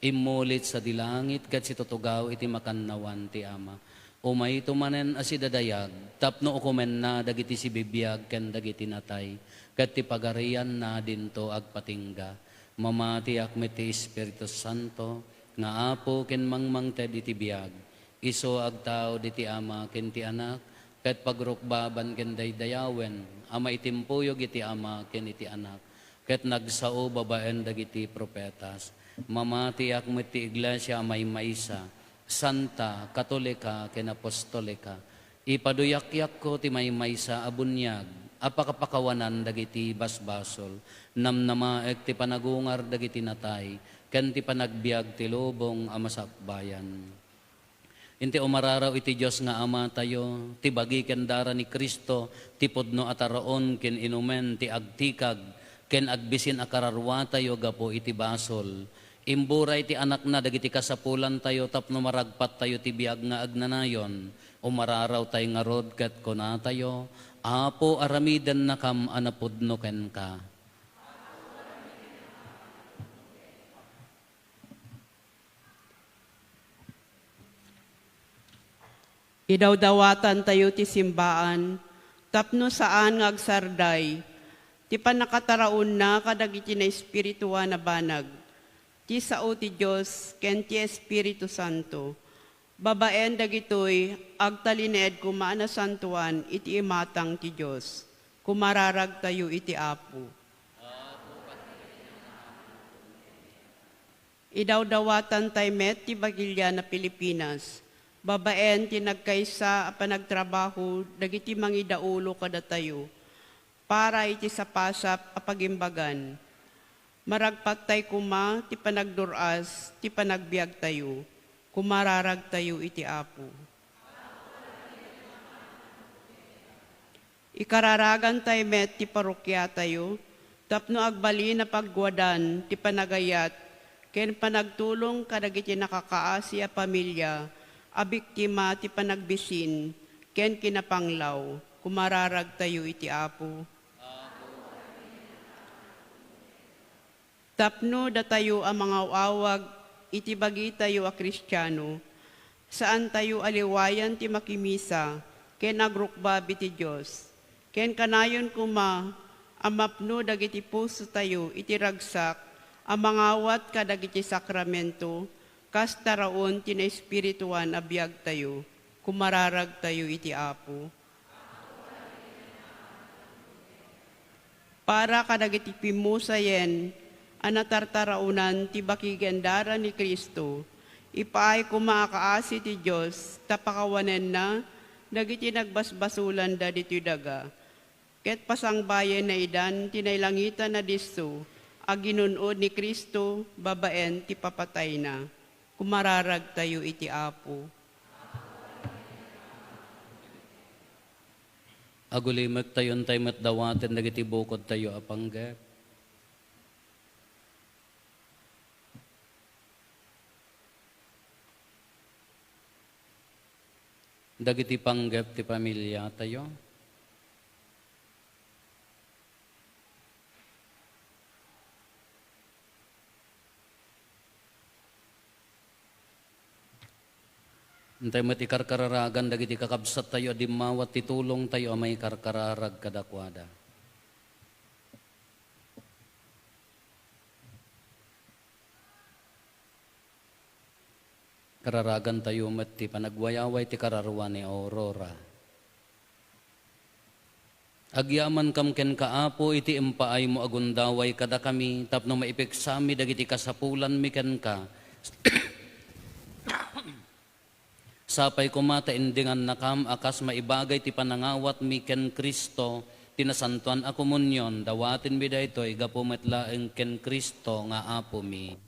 Immulit sadi langit ket situtugaw iti makannawan ti Ama. Umayto manen a sidadayag tapno ukomenna dagiti sibibiag ken dagiti natay, ket ti pagarianna dinto agpatingga. Mamatiak met ti Espiritu Santo nga Apo ken mangmangted iti biag. Isu agtaud iti Ama ken ti Anak, ket pagrukbaban ken daydayawen a maitimpuyog iti Ama ken iti Anak, ket nagsao babaen dagiti profetas. Mamatiak met ti Iglesia a maymaysa, santa, katolika, ken apostolika. Ipaduyakyakko ti maymaysa a buniag a pakapakawanan dagiti basbasol. Namnamaek ti panagungar dagiti natay, ken ti panagbiag ti lubong a masakbayan. Inti umararaw iti Dios nga Amatayo, ti bagi ken dara ni Cristo, ti pudno a taraon ken inumen ti agtikag ken agbisin a kararuatayo gapu iti basol. Imburay ti Anakna dagiti kasapulantayo tapno maragpattayo ti biag nga agnanayon. Umararawtay ngarud ket kunatayo, Apo, aramidennakam a napudno kenka. Idawdawatantayo ti simbaan tapno saan nga agsarday ti pannakataraonna kadagiti naespirituan a banag, ti sao ti Dios ken ti Espiritu Santo. Babaen dagitoy, agtalinaed koma a nasantoan iti imatang ti Dios. Kumararagtayo iti Apo. Idawdawatantay met ti Bagilian a Pilipinas, babaen ti nagkaysa a panagtrabaho dagiti mangidaulo kadatayo para iti sapasap a pagimbagan. Maragpattay koma ti panagdur-as ti panagbiagtayo. Kumararagtayo iti Apo. Ikararagantay met ti parokiatayo tapno agbalin a pagguadan ti panagayat ken panagtulong kadagiti nakakaasi a pamilia a biktima ti panagbisin ken kinapanglaw. Kumararagtayo iti Apo. Tapno datayo a mangaw-awag iti bagitayo a Kristiano, saantayo a liwayan ti makimisa ken agrukbab iti Dios, ken kanayon koma a mapno dagiti pusotayo iti ragsak a mangawat kadagiti sakramento, kas taraon ti naespirituan a biagtayo. Kumararagtayo iti Apo. Para kadagiti pimmusayen a natartaraonan ti baki ken dara ni Cristo, ipaay koma a kaasi ti Dios ta pakawanenna dagiti nagbasbasolanda ditoy daga, ket pasangbayenna idan ti nailangitan a disso a ginun-od ni Cristo babaen ti papatayna. Kumararagtayo iti Apo. Agulimektayo, intay met dawaten dagiti bukodtayo a panggep. Dagiti panggep ti pamiliatayo. Intay met ikarkararagan dagiti kakabsattayo a dimmawat ti tulongtayo a maikarkararag kadakuada. Kararagantayo met ti panagwayaway ti kararua ni Aurora. Agyamankam kenka, Apo, iti impaaymo a gundaway kadakami tapno maipiksami dagiti kasapulanmi kenka. Sapay koma ta indingannakam a kas maibagay ti panangawatmi ken Cristo, ti Nasantoan a Komunion. Dawatenmi daytoy gapu met laeng ken Cristo nga Apomi.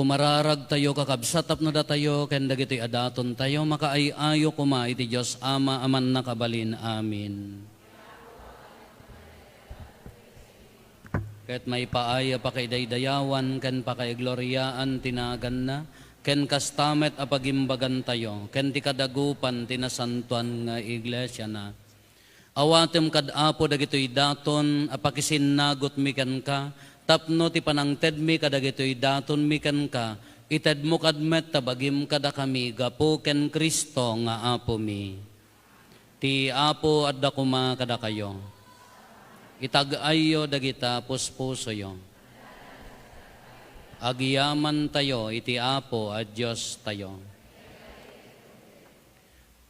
Pumararagtayo, kakabsat, tapno datayo ken dagitoy a datontayo makaay-ayo koma iti Dios Ama a Mannakabalin. Amen. Ket maipaay a pakaidaydayawan ken pakaigloriaan ti naganna, ken kasta met a pagimbagantayo ken ti kadagupan ti nasantoan nga iglesiana. Awatem kad Apo dagitoy daton a pakisinnagutmi kenka, tapno ti panangtedmi kadagitoy datonmi kenka, itedmo kad met ta bagim kadakami gapu ken Cristo nga Apomi. Ti Apo adda koma kadakayo. Itag-ayyo dagita puspusoyo. Agyamantayo iti Apo a Diostayo.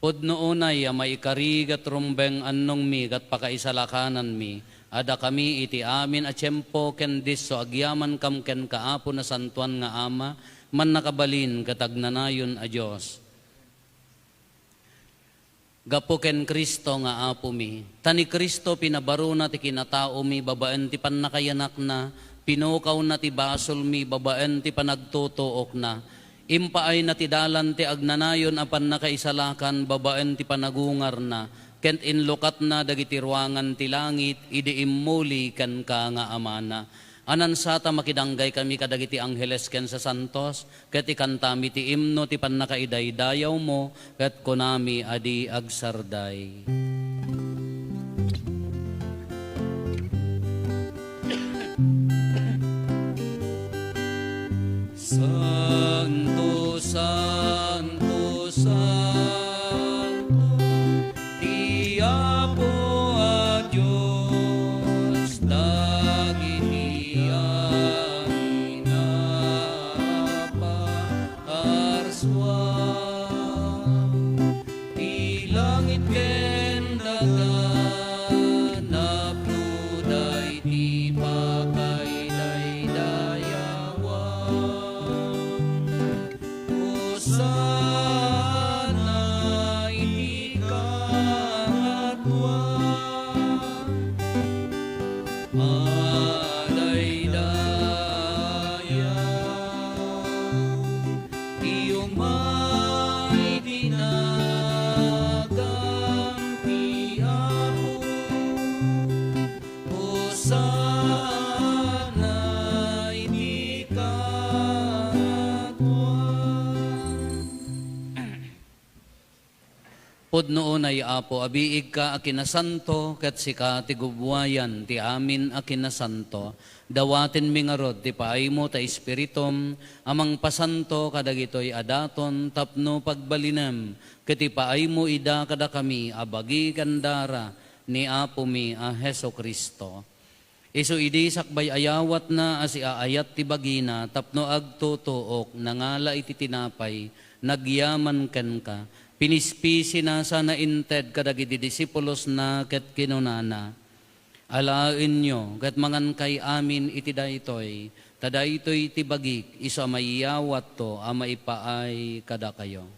Pudno unay a maikari ket rumbeng annongmi ket pakaisalakananmi a dakami iti amin a tiempo ken disso agyamankam kenka, Apo Nasantoan nga Ama, Mannakabalin ket Agnanayon a Dios. Gapu ken Cristo nga Apomi. Ta ni Cristo pinabarona ti kinataomi babaen ti pannakayanakna, pinukawna ti basolmi babaen ti panagtutuokna. Impaayna ti dalan ti agnanayon a pannakaisalakan babaen ti panagungarna, ket inlukatna dagiti ruangan ti langit idi immuli kenka nga Amana. Anansata makidanggay kami kadagiti angheles ken sasantos, ket ikantami ti imno ti pannakaidaydayawmo, ket kunami a di agsarday. Santo, santo, santo, ti Apo a Dios, dagiti amin a paarsuan. Ti langit ken daga, napnuda iti pakaidaydayawan. Hosanna iti kangatoan. Adaydayaw ti umay ti nagan ti Apo. Hosanna iti kangatoan. Pudno unay, Apo, a biigka a kinasanto, ket sika ti gubbuayan ti amin a kinasanto. Dawatenmi ngarud ti paaymo ta Espiritum a mangpasanto kadagitoy a daton tapno pagbalinem ket ipaaymo ida kadakami a bagi ken dara ni Apomi a Jesu-Cristo. Isu idi sakbay ayawatna a siaayat ti bagina tapno agtutuok, nangala iti tinapay, nagyaman kenka, pinispisina sana inted kadagiti disipulosna ket kinunana, "Alaenyo ket mangankay amin iti daytoy, ta daytoy ti bagik isu a mayawatto a maipaay kadakayo."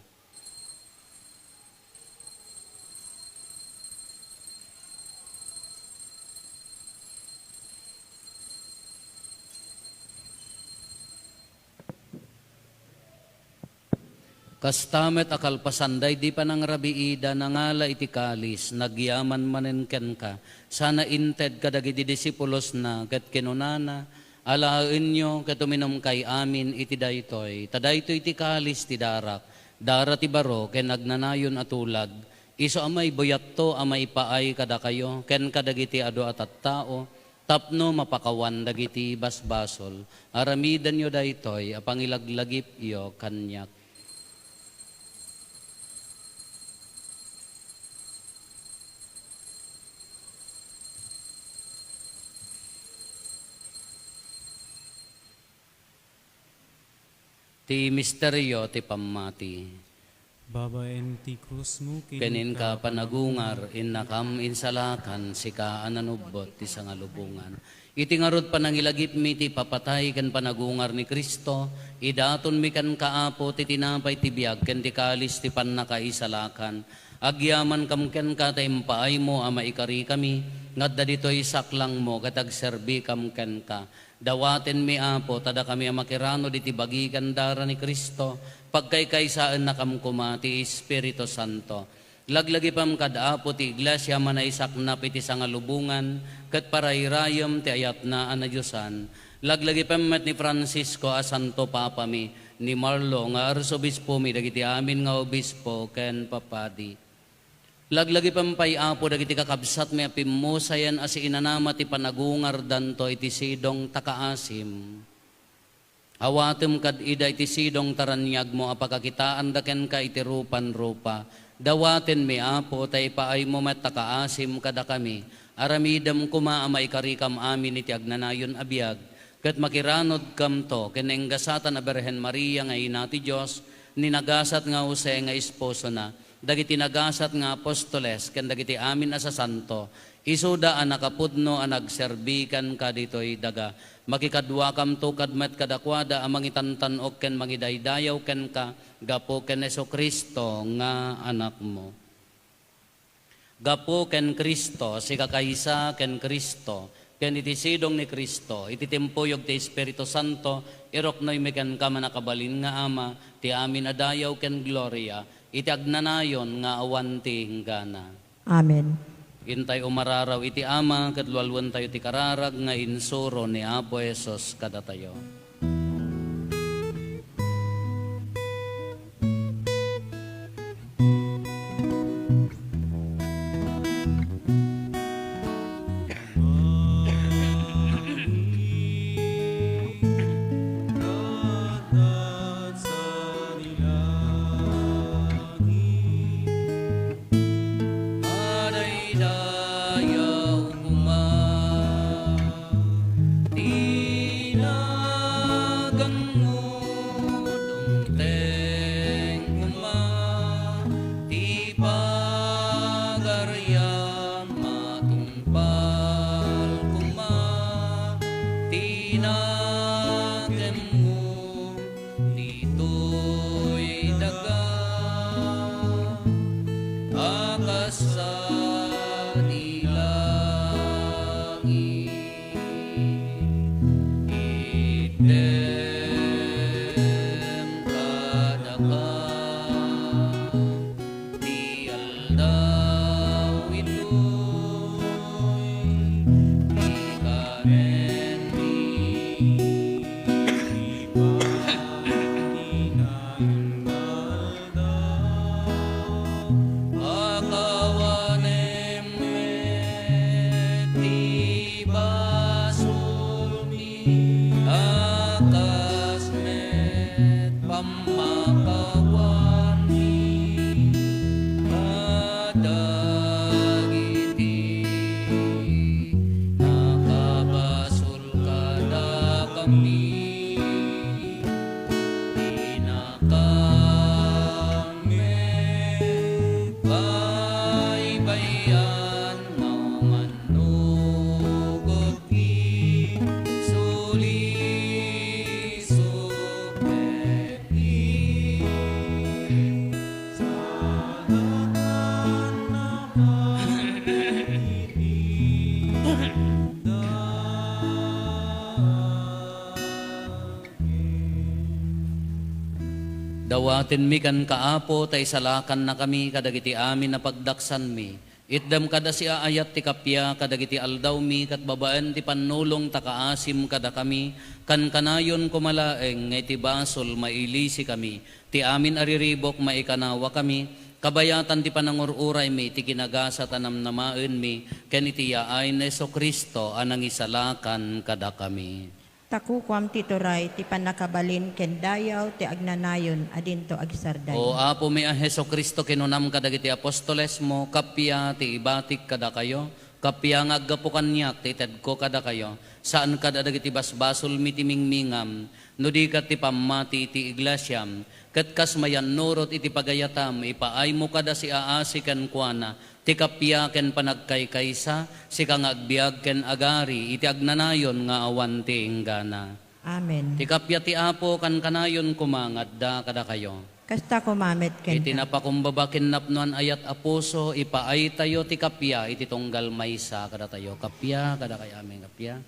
Kasta met a kalpasan daydi panangrabiida, nangala iti kalis, nagyaman manen kenka, sana inted kadagiti disipulosna, ket kinunana, "Alaenyo ket uminumkay amin iti daytoy, ta daytoy ti kalis ti darak, dara ti baro ken agnanayon a tulag, isu a maibuyatto a maipaay kadakayo ken kadagiti adu a tattao, tapno mapakawan dagiti basbasol. Aramidenyo daytoy a pangilaglagipyo kaniak." Ti misterio ti pammati. Babaen ti krusmo, ken inka panagungar, innakam insalakan, sika a nanubbot ti sangalubongan. Iti ngarud, panangilagipmi ti ipapatay ken panagungar ni Cristo, idatonmi kenka, Apo, ti tinapay ti biag ken ti kalis ti pannakaisalakan. Agyamankam kenka ta impaaymo a maikarikami nga adda ditoy saklangmo ket agserbikam kenka. Dawatenmi, Apo, ta dakami a makiranod iti bagi ken dara ni Cristo, pagkaykaysaennakam koma ti Espiritu Santo. Laglagipem kad Apo ti Iglesia a manaisaknap iti sangalubongan ket parayrayem ti ayatna a nadiosan. Laglagipem met ni Francisco a Santo Papami, ni Marlo nga Arsobispomi, dagiti amin nga obispo ken papadi. Laglagipem pay, Apo, dagiti kakabsatmi a pimmusayen a siinanama ti panagungardanto iti sidong ta kaasim. Awatem kad ida iti sidong ta raniagmo a pakakitaanda kenka iti rupan rupa. Dawatenmi, Apo, ta ipaaymo met ta kaasim kadakami. Aramidem koma a maikarikam amin iti agnanayon a biag, ket makiranodkamto ken nainggasatan a Birhen Maria nga ina ti Dios, ni nagasat nga Jose nga esposona, dagiti nagasat nga apostoles ken dagiti amin a sasanto, isuda a nakapudno a nagserbi kenka ditoy daga. Makikaduakamto kad met kadakuada a mangitantan-ok ken mangidaydayaw kenka gapu ken Jesu-Cristo nga Anakmo. Gapu ken Cristo, sikakaysa ken Cristo, ken iti sidong ni Cristo, iti timpuyog ti Espiritu Santo, iruknoymi kenka, mannakabalin nga Ama, ti amin a dayaw ken gloria, iti agnanayon nga awan ti inggana. Amen. Intay umararaw iti Ama, ket lualuentayo ti kararag nga insuro ni Apo Jesus kadatayo. Madaydayaw koma ti naganmo, dumteng koma ti pagariam, matungpal koma ti nakemmo. Ditoy daga a kas sa langit, itdem kadaka. Ti aldaw itoy ti karenmi, ti paginaen nga aldaw. Pakawanem met ti basolmi, a kas met pammakawanmi kadagiti nakabasol kadakami. Inakam met baybay-an, maumannogek isulisok ket Dawatenmi kenka, Apo, ta isalakannakami kadagiti amin a pagdaksanmi. Itdem kada siaayat ti kappia kadagiti aldawmi ket babaen ti pannulong ta kaasim kadakami, kankanayon koma laeng nga iti basol mailisikami, ti amin a riribuk maikanawakami, kabayatan ti panangur-uraymi ti kinagasat a namnamaenmi ken iti yaay ni Jesu-Cristo a nangisalakan kadakami. Ta kukuam ti turay, ti pannakabalin ken dayaw ti agnanayon a dinto agsardeng. O Apomi a Jesu-Cristo, kinunam kadagiti apostolesmo, kappia ti ibatik kadakayo, kappia nga aggapu kaniak ti itedko kadakayo, saan kad a dagiti basbasolmi ti mingmingam, no di ket ti pammati iti iglesiam, ket kas mayannurot iti pagayatam, ipaaymo kada siaasi kenkuana, ti kappia ken panagkaykaysa, sika nga agbiag ken agari iti agnanayon nga awan ti inggana. Amen. Ti kappia ti Apo kankanayon koma nga adda kadakayo. Kasta koma met kenka. Iti napakumbaba ken napnoan ayat a puso, ipaaytayo ti kappia iti tunggal maysa kadatayo. Kappia kadakayo. Amen. Kappia.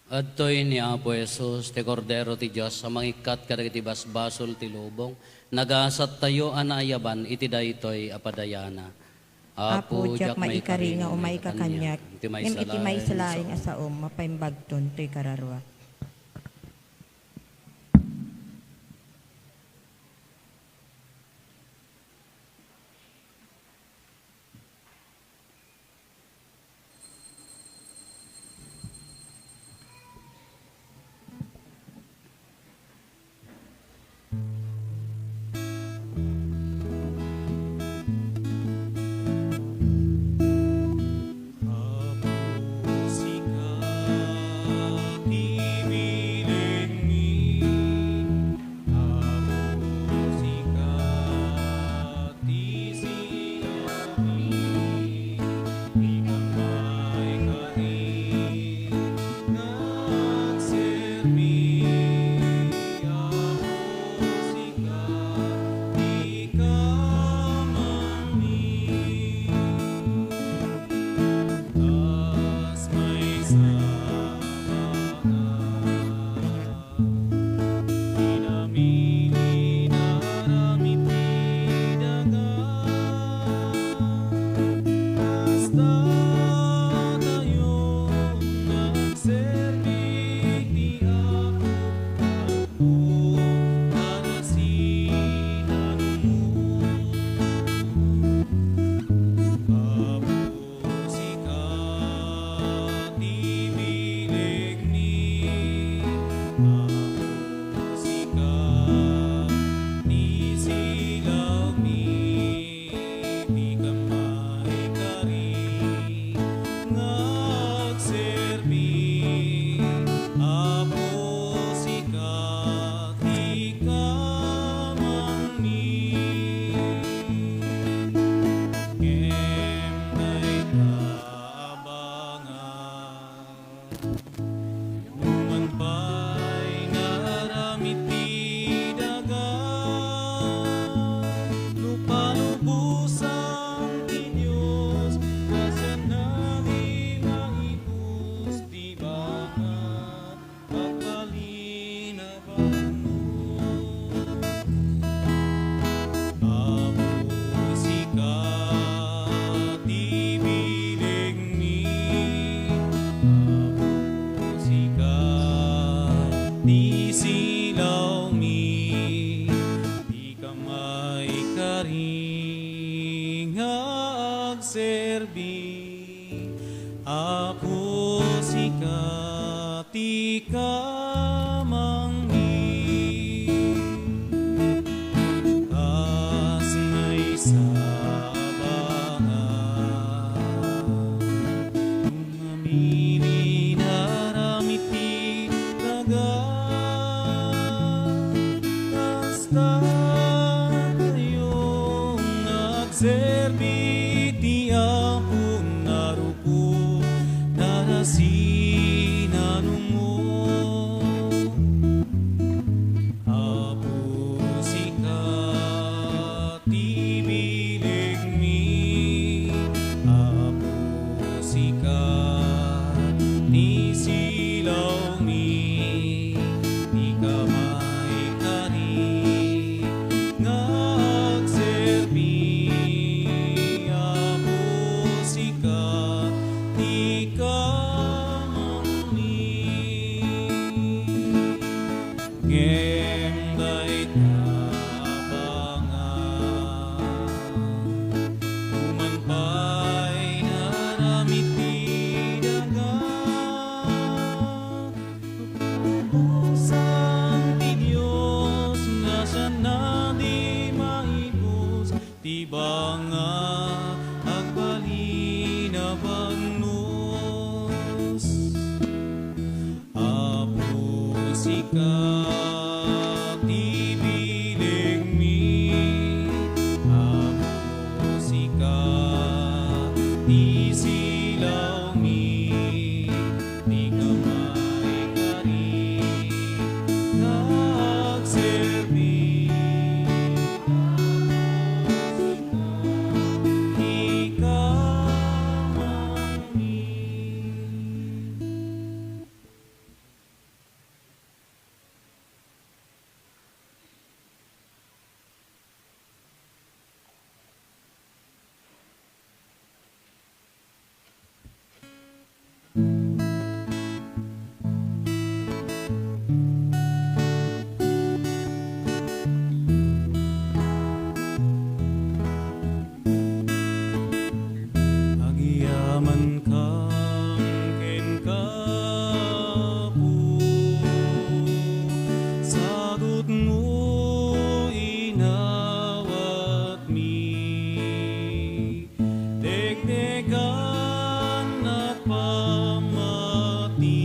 Adtoy ni Apo Jesus, ti Kordero ti Dios a mangikkat kadagiti basbasol ti lubong, nagasattayo a naayaban iti daytoy a padayana. Apo, diak maikari nga umayka kaniak, ngem iti maysa laeng a saom, mapaimbagton toy kararua. Apo, sika ti bilengmi. Apo, sika ti silami, dika maikari nga agserbi. Apo, sika ti kamangmi. Kas maysa a banag, pinamili nga aramid ti daga. Kasta tayo nga agserbi ti Apo, Apo, a nasinanmo. Apo, sika ti bilegmi. Apo, sika ti silawmi. Dika maikari nga agserbi. Apo, sika ti kamangmi. Ngem dayta a banag, numan pay nga aramid ti daga, no palubosan ti Dios, kasano di maibus ti banag agbalin a banag? Apo, sika ti bilegmi. Apo, sika ti silawmi. Dika maikari nga agserbi. Apo, sika ti kamangmi. Kas maysa a banag, mamili nga aramid ti daga. Kasta tayo nga agserbi ti Apo, narukod a nasinanmo. Apo, sika ti bilegmi. Apo, sika ti silawmi. Dika maikari nga agserbi. Apo, sika ti kamangmi. Ngem dayta a banag, numan pay nga aramid ti daga, palubosan ti Dios, kasano di maibus ti banag agbalin a banag? Apo, sika ti bilegmi. Apo, sika ti silawmi. Dika maikari nga agserbi. Apo, sika ti kamangmi. Tangken ka, Apo, sagutmo inawatmi. Tektekan a pammati,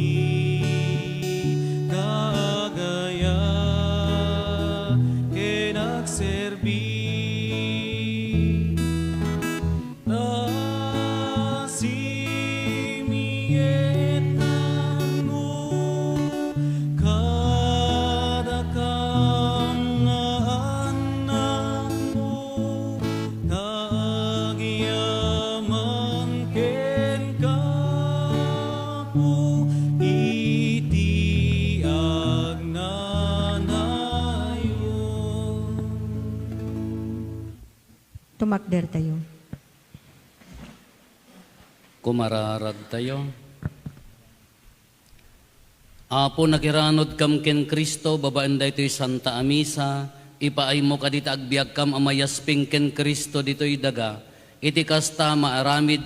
ta agayat ken agserbi. Ta simietnanmo kadakam nga annakmo, ta agyaman kenka, Apo, iti agnanayon. Tumakdertayo. Kumararagtayo. Apo, nakiranudkam ken Cristo babaen daytoy Santa a Misa, ipaaymo kadi ta agbiagkam a mayasping ken Cristo ditoy daga. Iti kasta, maaramid,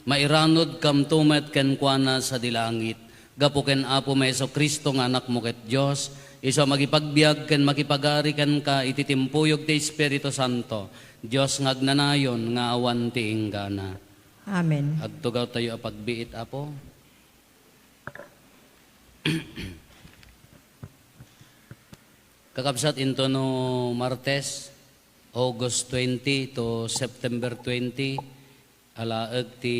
mairanudkamto met kenkuana sadi langit. Gapu ken Apo mi Jesu-Cristo nga Anakmo ket Dios, isu a makipagbiag ken makipagari kenka iti timpuyog ti Espiritu Santo, Dios nga agnanayon nga awan ti inggana. Amen. Agtugawtayo a pagbiit, Apo. Kakabsat, intono Martes, August twenty to September twenty, alaek ti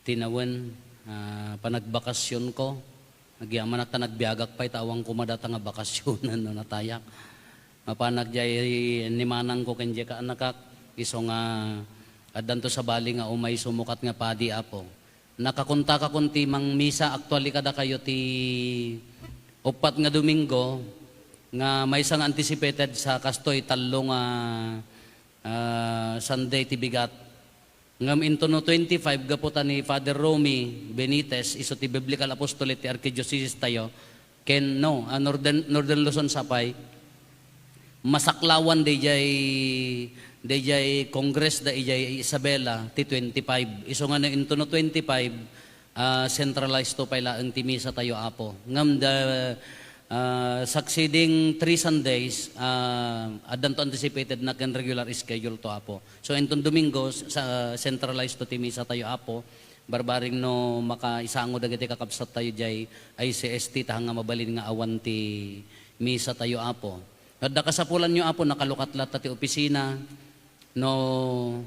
tinawen, ah, panagbakasionko. Agyamanak ta nagbiagak pay ta awan koma data nga bakasionen no natayak. Mapanak jay ni manangko ken jay kaanakak, isu nga addanto sabali nga umay sumukat nga padi, Apo. Nakakontakakon ti mangmisa actually kadakayo ti uppat nga Domingo nga maysa nga anticipated sa kastoy tallo nga, ah, Sunday ti bigat. Ngem intono twenty-five, gapu ta ni Father Romy Benitez, isu ti Biblical Apostolate ti Archdiocese tayo, ken, no, ah, Northern, Northern Luzon sa pay, masaklawan dayjay, dayjay Congress da idiay Isabela ti twenty-five. Isu nga no intono twenty-five, ah, centralized to pay laeng ti misa tayo, Apo. Ngem the, ah, succeeding three Sundays, ah, addanto anticipated na ken regular schedule to, Apo. So, inton Domingo, sa, centralized to ti misa tayo, Apo. Barbareng no makaisango dagiti kakabsat tayo jay I C S T, ta nga mabalin nga awan ti misa tayo, Apo. Adda kasapulanyo, Apo, nakalukat latta ti opisina. No,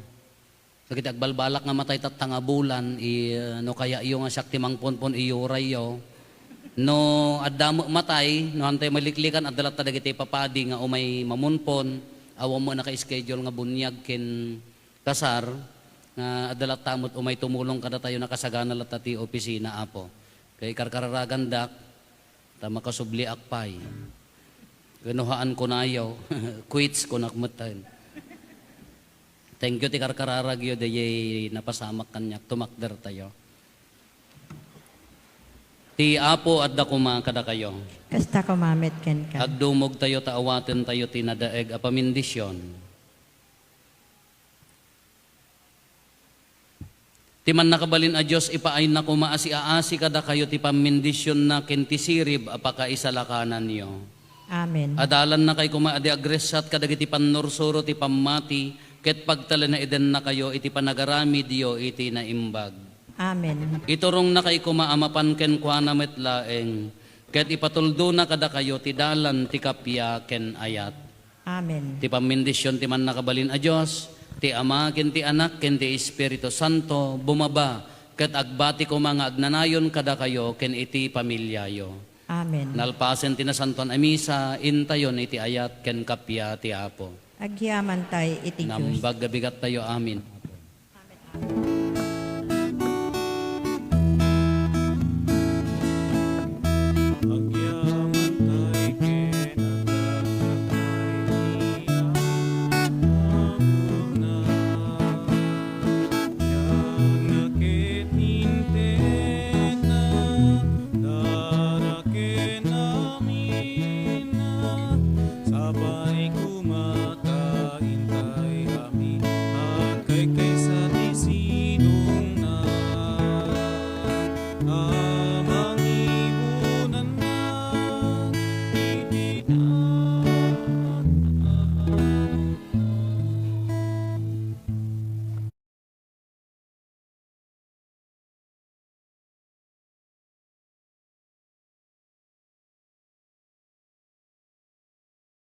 dagiti agbalbalak nga matay tatta nga bulan, i-, no kayatyo nga siak ti mangponpon, iyurayyo. No adda met matay, no hantay maliklikan, adda latta dagiti papadi nga umay mamunpon, awan met naka-schedule nga buniag ken kasar, nga adda latta met umay tumulong kadatayo, nakasagana latta ti opisina, Apo. Kay karkararagandak, ta makasubliak pay. Kinuhaan ko nayo, quits ko nak metten. Thank you ti karkararagyo, dayay napasamak kaniak, tumakder tayo. Ti Apo adda koma kadakayo. Kasta koma met kenka. Agdumog tayo ta awaten tayo ti nadaeg a pamindisyon. Ti mannakabalin a Dios, ipaayna koma a siaasi kadakayo ti pammindisionna ken ti sirib a pakaisalakananyo. Amen. Adalannakay koma a di agressat kadagiti pannursuro ti pammati, ket pagtalinaedennakayo iti panagaramidyo iti naimbag. Amen. Iturongnakay koma a mapan kenkuana met laeng, ket ipatuldona kadakayo ti dalan ti kappia ken ayat. Amen. Ti pammindision ti Mannakabalin a Dios, ti Ama, ken ti Anak, ken ti Espiritu Santo, bumaba, ket agbati koma nga agnanayon kadakayo ken iti familiayo. Amen. Nalpasen ti Nasantoan a Misa, intayon iti ayat ken kappia ti Apo. Agyamantay iti Dios. Nambag a bigattayo amin.